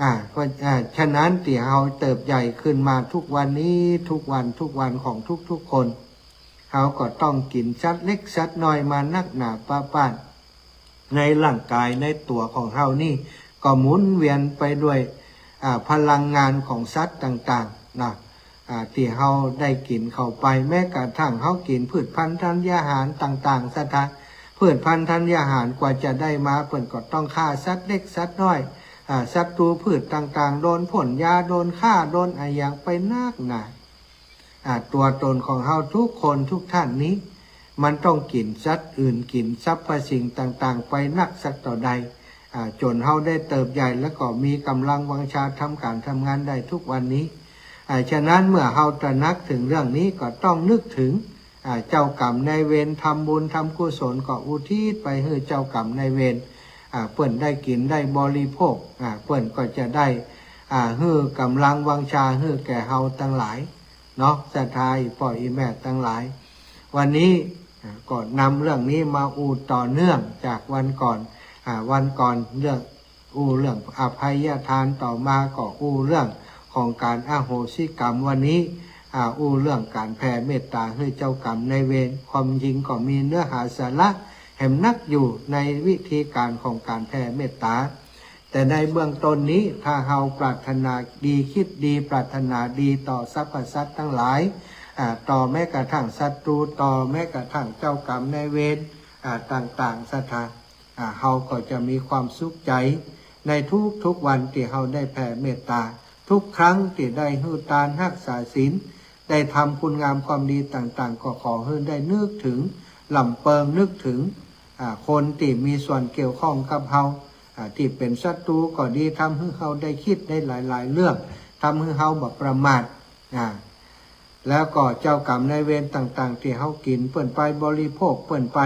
อ่า เพราะ อ่า ฉะนั้นตี้เฮาเติบใหญ่ขึ้นมาทุกวันนี้ ทุกวัน ทุกวันของทุกๆ คน เฮาก็ต้องกิ๋นสัตว์เล็กสัตว์น้อยมานักหนาปะป๊าน ในร่างก๋ายในตั๋วของเฮานี่ก็หมุนเวียนไปด้วย อ่า พลังงานของสัตว์ต่างๆ นะ อ่า ตี้เฮาได้กิ๋นเข้าไป แม้กระทั่งเฮากิ๋นพืชพันธุ์ธัญญาหารต่างๆ ศรัทธา พืชพันธุ์ธัญญาหารกว่าจะได้มา เปิ้นก็ต้องฆ่าสัตว์เล็กสัตว์น้อย อ่า ศัตรูพืชต่างๆ โดนพ่นยา โดนฆ่า โดนอะหยังไปนักหนา อ่า ตั๋วตนของเฮาทุกคนทุกท่านนี้ มันต้องกิ๋นสัตว์อื่น กิ๋นสรรพสิ่งต่างๆ ไปนักสักเต้าใด อ่า จ๋นเฮาได้เติบใหญ่ แล้วก็มีก๋ำลังวังชาทำก๋านทำงานได้ทุกวันนี้ อ่า ฉะนั้นเมื่อเฮาตระหนักเถิงเรื่องนี้ ก็ต้องนึกเถิง อ่า เจ้ากรรมนายเวร ทำบุญทำกุศลก็อุทิศไปหื้อเจ้ากรรมนายเวร อ่า เปิ้นได้กิ๋นได้บริโภค อ่า เปิ้นก็จะได้ อ่า หื้อก๋ำลังวังชาหื้อแก่เฮาตังหลายเนาะ ศรัทธาอี่ป้ออี่แม่ตังหลาย วันนี้ อ่า ก็นำเรื่องนี้มาอู้ต่อเนื่องจากวันก่อน อ่า วันก่อนเรื่อง อู้เรื่องอภัยทาน ต่อมาก็อู้เรื่องของก๋านอโหสิกรรม วันนี้ อ่า อู้เรื่องก๋านแผ่เมตต๋าหื้อเจ้ากรรมนายเวร ความจริงก็มีเนื้อหาสาระแหมนักอยู่ในวิธีก๋านของก๋านแผ่เมตต๋า แต่ในเบื้องต้นนี้ ถ้าเฮาปรารถนาดี คิดดี ปรารถนาดีต่อสรรพสัตว์ตังหลาย อ่า ต่อแม้กระทั่งศัตรู ต่อแม้กระทั่งเจ้ากรรมนายเวร อ่า ต่างๆ ศรัทธา อ่า เฮาก็จะมีความสุขใจ๋ในทุกๆ วันตี้เฮาได้แผ่เมตต๋า ทุกครั้งตี้ได้หื้อตาน ฮักษาศีล ได้ทำคุณงามความดีต่างๆ ก็ขอหื้อได้นึกเถิง ลำเปิงนึกเถิง อ่า คนตี้มีส่วนเกี่ยวข้องกับเฮา อ่า ตี้เป๋นศัตรูก็ดี ทำหื้อเฮาได้คิดได้หลายๆ เรื่อง ทำหื้อเฮาบ่ประมาท อ่า แล้วก็เจ้ากรรมนายเวรต่างๆ ตี้เฮากิ๋นเปิ้นไป บริโภคเปิ้นไป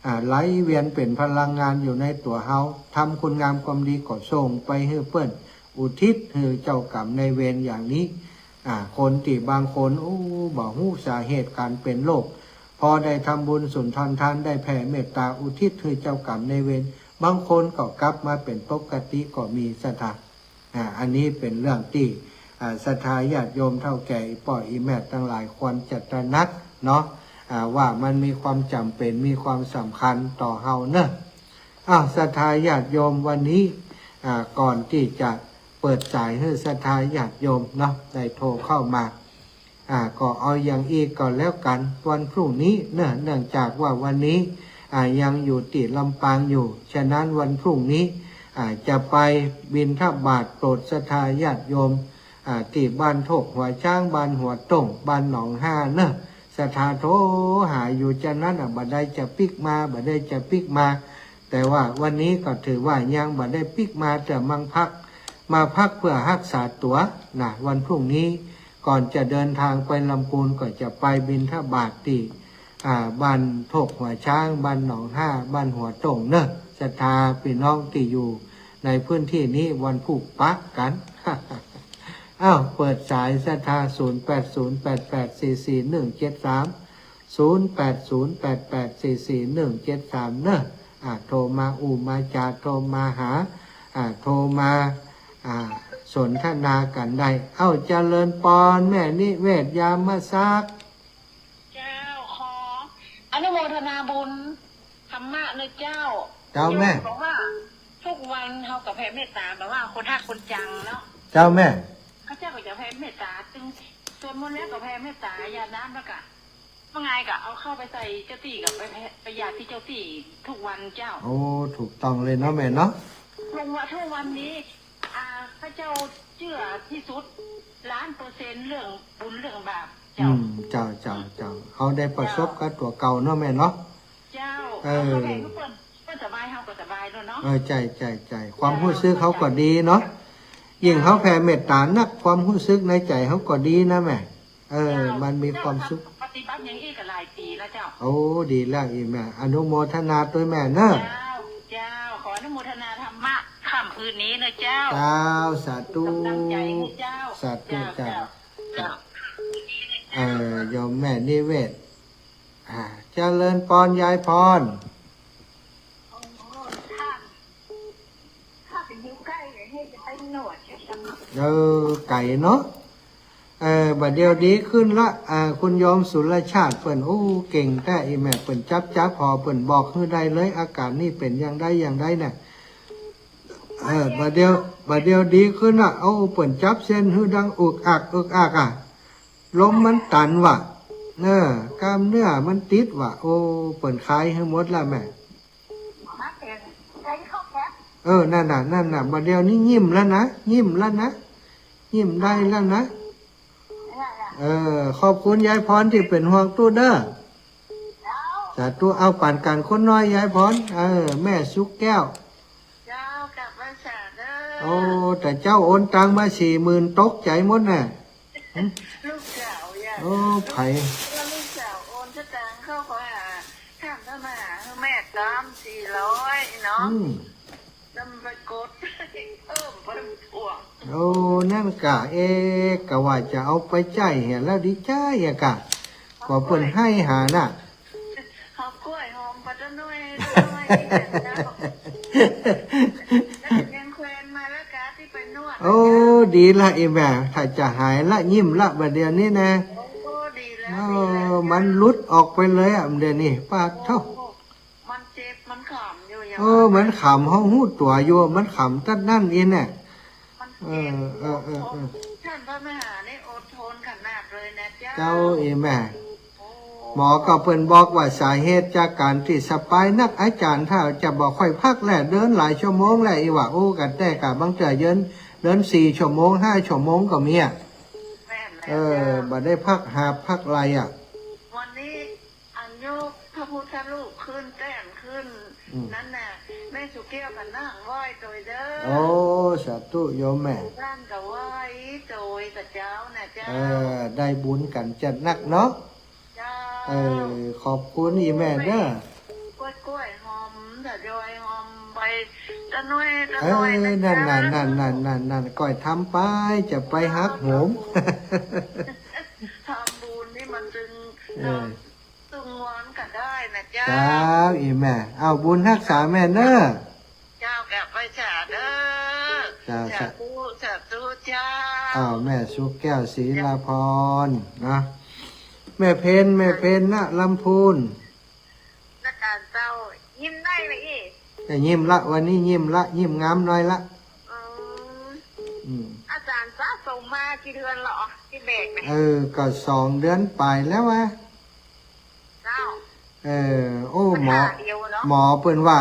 อ่า ไหลเวียนเป๋นพลังงานอยู่ในตั๋วเฮา ทำคุณงามความดีก็ส่งไปหื้อเปิ้น อุทิศหื้อเจ้ากรรมนายเวรอย่างนี้ อ่า คนตี้บางคน โอ้ บ่ฮู้สาเหตุก๋านเป๋นโรค พอได้ทำบุญสุนทรทาน ได้แผ่เมตต๋าอุทิศหื้อเจ้ากรรมนายเวร บางคนก็กลับมาเป๋นปกติก็มี ศรัทธา อ่า อันนี้เป๋นเรื่องตี้ อ่า ศรัทธาญาติโยมเฒ่าแก่อี่ป้ออี่แม่ตังหลายควรจะตระหนักเนาะ อ่า ว่ามันมีความจ๋ำเป๋น มีความสำคัญต่อเฮาเนาะ อ้าว ศรัทธาญาติโยม วันนี้ อ่า ก่อนตี้จะเปิดสายหื้อศรัทธาญาติโยมเนาะ ได้โทรเข้ามา อ่า ก็เอาอย่างอี้ก็แล้วกั๋น วันพรุ่งนี้เนาะ เนื่องจากว่าวันนี้ อ่า ยังอยู่ตี้ลำปางอยู่ ฉะนั้นวันพรุ่งนี้ อ่า จะไปบิณฑบาตโปรดศรัทธาญาติโยม อ่า ตี้บ้านโทกหัวจ๊าง บ้านหัวต้ง บ้านหนองห้าเนาะ ศรัทธาโทรหาอยู่จานั้น อ่า บ่ได้จะปิ๊กมา บ่ได้จะปิ๊กมา แต่ว่าวันนี้ก็ถือว่ายังบ่ได้ปิ๊กมา แต่มาพัก มาพักเพื่อฮักษาตั๋วนะ วันพรุ่งนี้ก่อนจะเดินทางไปลำพูนก็จะไปบิณฑบาตตี้ อ่า บ้านโทกหัวจ๊าง บ้านหนองห้า บ้านหัวต้งเนาะ ศรัทธาปี้น้องตี้อยู่ในพื้นที่นี้ วันพูกปะกั๋น อ้าว เปิดสาย ศรัทธา ศูนย์แปดศูนย์แปดแปดสี่สี่หนึ่งเจ็ดสาม ศูนย์แปดศูนย์แปดแปดสี่สี่หนึ่งเจ็ดสามเนาะ อ่า โทรมาอู้มาจ๋า โทรมาหา อ่า โทรมา อ่า สนทนากั๋นได้ เอ้า เจริญปอน แม่นิเวศ ยามศักดิ์ เจ้า ขออนุโมทนาบุญธรรมะเน่อเจ้า เจ้าแม่ โยมบอกว่าทุกวันเฮาก็แผ่เมตต๋าแบบว่าคนฮักคนจังเนาะ เจ้าแม่ ข้าเจ้าก็จะแผ่เมตต๋า จึงสวดมนต์แล้วก็แผ่เมตต๋า หยาดน้ำแล้วก็ ว่าไงก็เอาเข้าไปใส่เจ้าตี้ ก็ไปแผ่ ไปหยาดตี้เจ้าตี้ทุกวันเจ้า โอ้ ถูกต้องเลยเนาะแม่เนาะ ลุงว่าทุกวันนี้ อ่า ข้าเจ้าเจื้อตี้สุด ล้านเปอร์เซ็นต์ เรื่องบุญเรื่องบาป อื เจ้า ม เจ้า เจ้า เจ้า เฮาได้ประสบกับตั๋วเก่าเนาะแม่เนาะ เจ้า เออ เอาเข้าไปเปิ้น เปิ้นสบาย เฮาก็สบายแล้วเนาะ เออ ใจ้ ใจ้ ใจ้ ความฮู้สึกเฮาก็ดีเนาะ เจ้า ยิ่งเฮาแผ่เมตต๋านัก ความฮู้สึกในใจ๋เฮาก็ดีนะแม่ เออ เจ้า มันมีความสุข เจ้าปฏิบัติอย่างอี้ก็หลายปี๋แล้วเจ้า โอ้ ดีแล้วอี้แม่ อนุโมทนาตวยแม่เนาะ เจ้า เจ้า ขออนุโมทนาธรรมะค่ำคืนนี้เน่อเจ้า เจ้า สาธุ กำลังใจ๋เน่อเจ้า สาธุ เจ้า เจ้า เจ้า เจ้า เออ โยมแม่นิเวศ อ่า เจริญปอน ยายพร โอ้ ถ้า ถ้าเป๋นอยู่ใก้เนี่ย หื้อจะไปหนวดใจ้ไหม เออ ไก๋เนาะ เออ บ่าเดี่ยวดีขึ้นละ อ่า คุณโยมสุรชาติเปิ้น โอ้ เก่งแต๊ อี้แม่ เปิ้นจับ จับหอ เปิ้นบอกหื้อได้เลย อาก๋ารนี่เป๋นอย่างใด อย่างใดเนี่ย เออ บ่าเดี่ยว บ่าเดี่ยวดีขึ้นละ โอ้ เปิ้นจับเส้นหื้อดังอึกอัก อึกอักอะ ลมมันตันว่ะ เออ กล้ามเนื้อมันติดว่ะ โอ้ เปิ้นคลายหื้อหมดละแม่ เออ นั่นน่ะ นั่นน่ะ บ่าเดี่ยวนี้ยิ้มแล้วนะ ยิ้มแล้วนะ ยิ้มได้แล้วนะ เออ ขอบคุณยายพรตี้เป๋นห่วงตุ๊เน่อ สาธุ เอาปานก๋านคนน้อย ยายพร เออ แม่สุขแก้ว เจ้า กราบไหว้สาเน่อ โอ้ แต่เจ้าโอนตังค์มาสี่หมื่น ตกใจ๋หมดน่ะ หึ ลูกสาวเนี่ย โอ้ ใผ ลูกสาวโอนสตางค์เข้าไปหา ถามพระมหาแม่ต๋ามสี่ร้อยเนาะ อืม แล้วมันไปกดเพิ่มเพิ่มพวง โอ้ นั่นก่ะ เอ๊ะ กะว่าจะเอาไปใจ๊เหีย แล้วดีใจ๊อะก่ะ กว่าเปิ้นหื้อหาน่ะ เอากล้วยหอมไปตะหน้อย ตะหน้อยเนี่ยเจ้า แล้วยังแควนมาแล้วกะตี้ไปนวด โอ้ ดีละอี้แม่ ถ้าจะหายละ ยิ้มละ บ่าเดี่ยวนี้นะ โอ้ ดีแล้ว เออ ดีแล้ว มันหลุดออกไปเลยอะ เดี๋ยวนี้ ปาดโธ่ โอ้ มันเจ็บ มันขำอยู่อย่าง เออ มันขำ เฮาฮู้ตั๋วอยู่ มันขำตั๊ดนั้นอี้แหละ มันเจ็บ เออ เออ เออ เออ ท่านพระมหานี่อดทนขนาดเลยนะเจ้า เจ้า อี้แม่ โอ้ หมอก็เปิ้นบอกว่าสาเหตุจากก๋านตี้สบายนัก อาจ๋ารย์ถ้าจะบ่ค่อยพักแหละ เดินหลายชั่วโมงแหละ อี้ว่า โอ้ กะแต๊กะ บางเตื้อเดิน เดินสี่ชั่วโมง ห้าชั่วโมงก็มีอะ แม่นแล้ว เออ เจ้า บ่ได้พักหาบพักไหล่อะ วันนี้ อันยกพระพุทธรูปขึ้น แต้มขึ้น อืม นั่นน่ะ แม่สุแก้วก็นั่งไหว้โตยเด้อ โอ้ สาธุโยมแม่ บ้านก็ไหว้โตยกับเจ้าน่ะเจ้า เออ ได้บุญกั๋นจัดนักเนาะ เจ้า เออ ขอบคุณอี้แม่เด้อ กล้วยๆ หอม ทยอยหอมไป ตะหน้อย ตะหน้อยนะเจ้า เออ นั่นน่ะ นั่น นั่น นั่น นั่น ก้อยทำไป จะไปหักโหม ทำบุญนี่มันจึง เออ เนาะ ตึงวันก็ได้นะเจ้า เจ้า อี้แม่ เอาบุญฮักษาแม่เน้อ เจ้า กราบไหว้สาเด้อ เจ้า สาธุ สาธุเจ้า อ้าว แม่สุขแก้ว ศรีลาภรณ์นะ แม่เพ็ญ แม่เพ็ญ ณ ลำพูน อาจ๋ารย์เจ้า ยิ้มได้ละอี้ จะยิ้มละ วันนี้ยิ้มละ ยิ้มงามหน้อยละ อืม อืม อาจ๋ารย์สะสมมากี่เดือนละอ๋อ ตี้แบกเนี่ย เออ ก็สองเดือนป๋ายแล้ววะ เจ้า เออ โอ้ หมอ รักษาเดียวเนาะ หมอเปิ้นว่า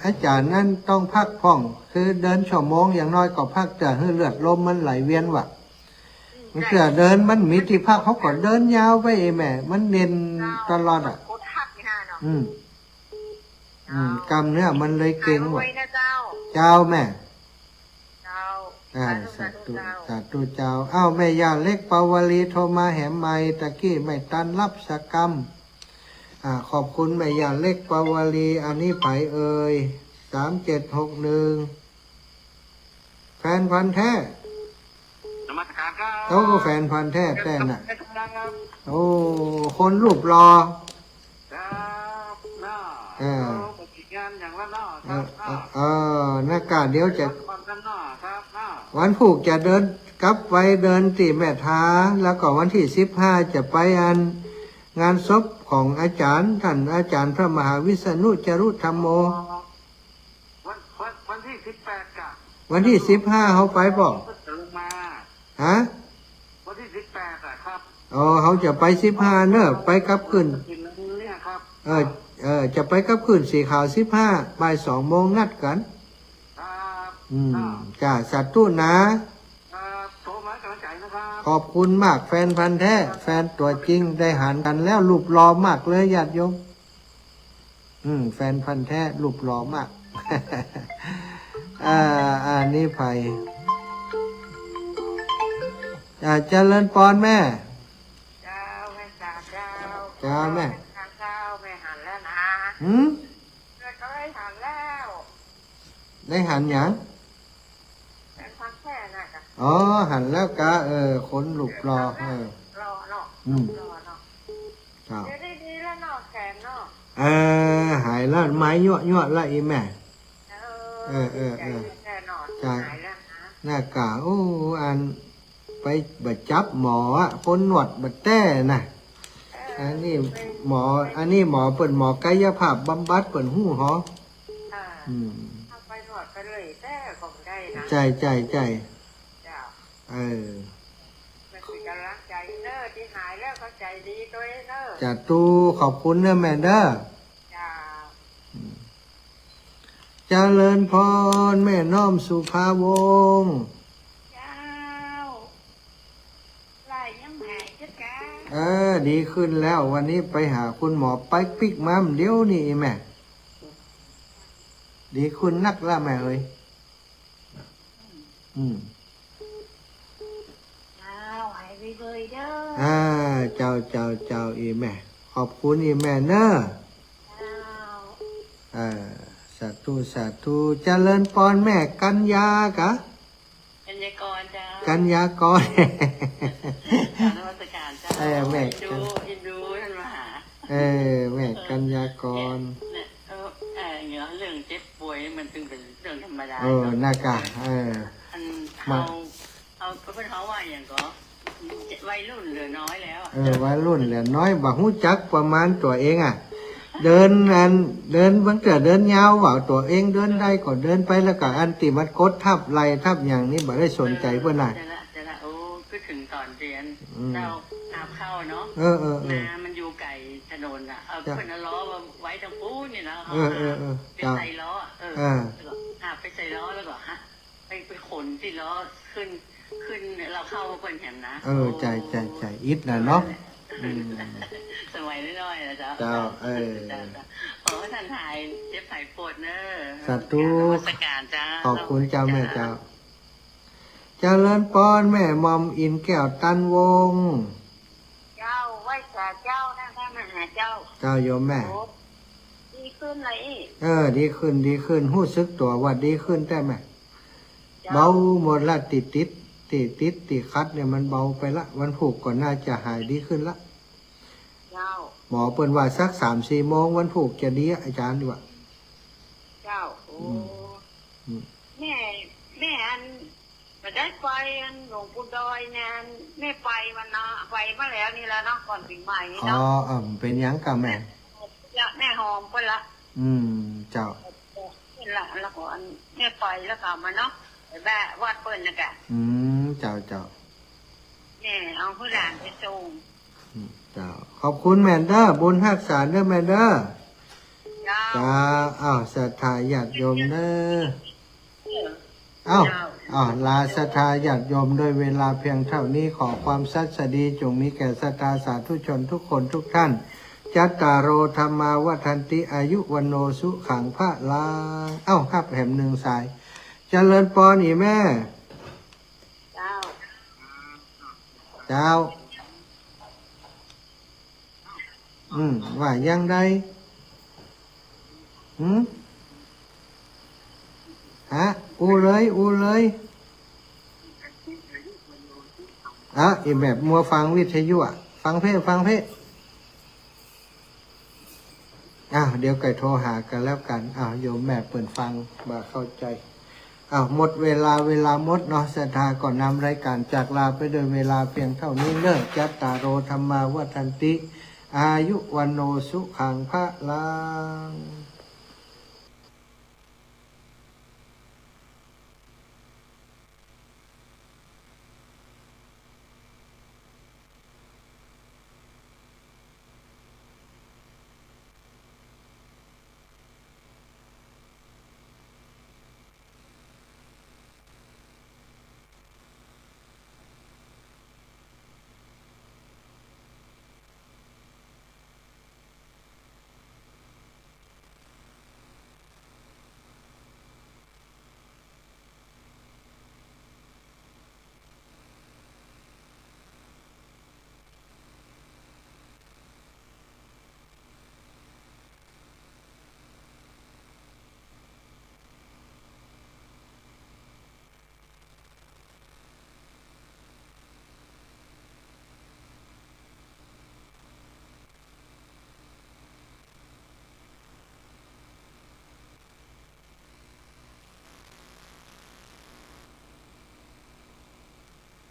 อาจ๋ารย์นั้นต้องพักพ่อง คือเดินชั่วโมง อย่างน้อยก็พักเตื้อหื้อเลือดลมมันไหลเวียนว่ะ อืม มันเตื้อเดิน มันมีตี้พัก เขาก็เดินยาวไปเองแม่ มันเน่น เจ้า ตลอดอะ กดทับนี่ฮะเนาะ อืม อืม เจ้า กล้ามเนื้อมันเลยเกร็งว่ะ หายไวๆ นะเจ้า เจ้าแม่ เจ้า อ่า สาธุ สาธุ สาธุเจ้า สาธุเจ้า อ้าว แม่ย่าเล็กปาวลีโทรมาแหมใหม่ ตะกี้ไม่ตันรับสักกำ อ่า ขอบคุณแม่ย่าเล็กปาวลี อันนี้ใผเอ่ย สามเจ็ดหกหนึ่ง แฟนพันธุ์แท้ นมัสการครับ โอ้ แฟนพันธุ์แท้แต๊น่ะ ครับ โอ้ คนรูปหล่อ ครับ เนาะ เออ โอ้ ไปติดงานอย่างละเนาะ ครับ เออ เนาะ เออ เออ นักกาเดี๋ยวจะ ครับ วันพูกจะเดินกลับไปเดินตี้แม่ทา แล้วก็วันตี้สิบห้าจะไปอันงานศพของอาจ๋ารย์ ต้านอาจ๋ารย์พระมหาวิษณุจารุธัมโม วัน วัน วันตี้สิบแปดก่ะ วันตี้สิบห้าเฮาไปบ่ ก็จะลงมา ฮะ วันตี้สิบแปดอะครับ อ๋อ เฮาจะไปสิบห้าเน่อ ไปกลับคืน เนี่ยครับ เออ เออ จะไปกลับคืนสีขาวสิบห้า บ่ายสองโมงนัดกั๋น ครับ อืม ครับ จ้า สาธุนะ ครับ โทรมาให้กำลังใจนะครับ ขอบคุณมาก แฟนพันธุ์แท้ แฟนตั๋วจริง ได้หันกั๋นแล้ว รูปหล่อมากเลย ญาติโยม อืม แฟนพันธุ์แท้ รูปหล่อมาก อ่า อันนี้ใผ อ่า เจริญปอนแม่ เจ้า แม่จ๋าเจ้า เจ้าแม่ เจ้า แม่หันแล้วนะ หืม แม่ก็ได้หันแล้ว ได้หันหยัง แฟนพันธุ์แท้น่ะกะ อ๋อ หันแล้วกะ เออ คนรูปหล่อ เออ หล่อเนาะ อืม หล่อเนาะ เจ้า เดี๋ยวได้ดีแล้วเนาะ แขนเนาะ เออ หายแล้ว ไม้ยั่วๆ ละอีแม่ เออ เออ เออ เออ ดีใจแน่นอน จ้า หายแล้วนะ น่ากะ โอ้ อัน ไปบ่จับหมออะ คนนวดบ่แต๊น่ะ เออ อันนี้หมอ อันนี้หมอเปิ้นหมอกายภาพบำบัดเปิ้นฮู้หอ อ่า อืม เอาไปนวดไปเลยแต๊ก็บ่ได้นะ ใจ้ ใจ้ ใจ้ เจ้า เออ แม่เป๋นกำลังใจ๋เน่อ ตี้หายแล้วก็ใจ๋ดีตวยเน่อ สาธุ ขอบคุณเน่อแม่เน่อ เจ้า อืม เจริญปอน แม่น้อมสุภาวงศ์ เจ้า ไหล่ยังหายจ้ะกะ เออ ดีขึ้นแล้ว วันนี้ไปหาคุณหมอไปปิ๊กมาเดี๋ยวนี้แม่ ดีขึ้นนักละแม่เอ๋ย อืม เจ้า หายไวๆ เด้อ อ่า เจ้า เจ้า เจ้า อีแม่ ขอบคุณอีแม่เน่อ เจ้า เออ สาธุ สาธุ เจริญปอนแม่กัญญากะ กัญญากรเจ้า กัญญากร กราบนมัสการเจ้า เออ แม่ เอ็นดู เอ็นดูต้านมหา เออ แม่กัญญากร เนี่ย เนี่ย เออ เออ เนี่ย เรื่องเจ็บป่วยมันจึงเป๋นเรื่องธรรมดา เออ เนาะ น่ากะ เออ อัน มา เฮา เฮา เปิ้นฮ้องว่าหยังก่อ วัยรุ่นเหลือน้อยแล้วอะ เออ วัยรุ่นเหลือน้อย บ่ฮู้จักประมาณตั๋วเองอะ เดินอัน เดินบางเตื้อเดินยาวว่าตั๋วเองเดินได้ก็เดินไป แล้วก็อันตี้มันกดทับไหล่ทับหยังนี่บ่ได้สนใจ๋เปิ้นน่ะ เออ เจ้าละ เจ้าละ โอ้ กึ๊ดเถิงต๋อนเรียน อืม เจ้า หาบข้าวเนาะ เออ เออ เออ นามันอยู่ไก๋ถนนน่ะ เอา เจ้า เปิ้นเอาล้อมาไว้ตรงปู๊นนี่เนาะ เออ เออ เออ ไป เจ้า ใส่ล้ออะ เออ เออ แล้วก็หาบไปใส่ล้อ แล้วก็หา ไป ไปขนตี้ล้อขึ้น ขึ้นเอาข้าวเปิ้นแหมนะ เออ ใจ้ ใจ้ ใจ้ อิดน่ะเนาะ เออ อืม สมัยน้อยๆ นะเจ้า เจ้า เออ เจ้า เจ้า ขอให้ต้านหายเจ็บหายปวดเน่อ สาธุ กราบนมัสการเจ้า ขอบคุณเจ้าแม่เจ้า เจริญปอนแม่หม่อมอินแก้วตันวงศ์ เจ้า ไหว้สาเจ้า ต้าน ต้านมหาเจ้า เจ้าโยมแม่ โอ้ ดีขึ้นเลย เออ ดีขึ้น ดีขึ้น ฮู้สึกตั๋วว่าดีขึ้นแต๊แม่ เจ้า เบาหมดละ ตี้ติด ตี้ติด ตี้ขัดเนี่ยมันเบาไปละ วันพูกก็น่าจะหายดีขึ้นละ เจ้า หมอเปิ้นว่าสักสามสี่โมงวันพูกจะดีอะ อาจ๋ารย์ดีกว่า เจ้า โอ้ อืม อืม แม่ แม่อัน บ่ได้ไปอันหลวงปู่ดอยเนี่ย แม่ไปวันนะไปมาแล้วนี่ละเนาะ ก่อนปี๋ใหม่นี่เนาะ อ๋อ เออ เป๋นหยังกะแม่ แม่หอมไปละ อืม เจ้า เป๋นละ แล้วก็อันแม่ไปแล้วก็มาเนาะ ไปแวะวัดเปิ้นน่ะกะ อืม เจ้า เจ้า แม่เอาหื้อหลานไปส่ง อืม เจ้า ขอบคุณแม่เน่อ บุญฮักษาเน่อแม่เน่อ เจ้า เจ้า อ้าว ศรัทธาญาติโยมเน่อ เออ อ้าว เจ้า อ้าว ลาศรัทธาญาติโยมด้วยเวลาเพียงเท่านี้ ขอความสัสดีจงมีแก่ศรัทธาสาธุชนทุกคนทุกท่าน จัตตาโร ธัมมา วัฑฒันติ อายุ วัณโณ สุขัง พะลัง อ้าว ฮับแหมหนึ่งสาย เจริญปอนอีแม่ เจ้า เจ้า อืม ว่ายังใด หืม ฮะ อู้เลย อู้เลย อ่ะ อีแบบมัวฟังวิทยุอะ ฟังเพลง ฟังเพลง อ้าว เดี๋ยวก่อยโทรหากั๋นแล้วกั๋น อ้าว โยมแม่เปิ้นฟังบ่เข้าใจ๋ อ้าว หมดเวลา เวลาหมดเนาะ ศรัทธาก็นำรายการจากลาไปโดยเวลาเพียงเท่านี้เนาะ จัตตาโร ธัมมา วัฑฒันติ อายุ วัณโณ สุขัง พะลัง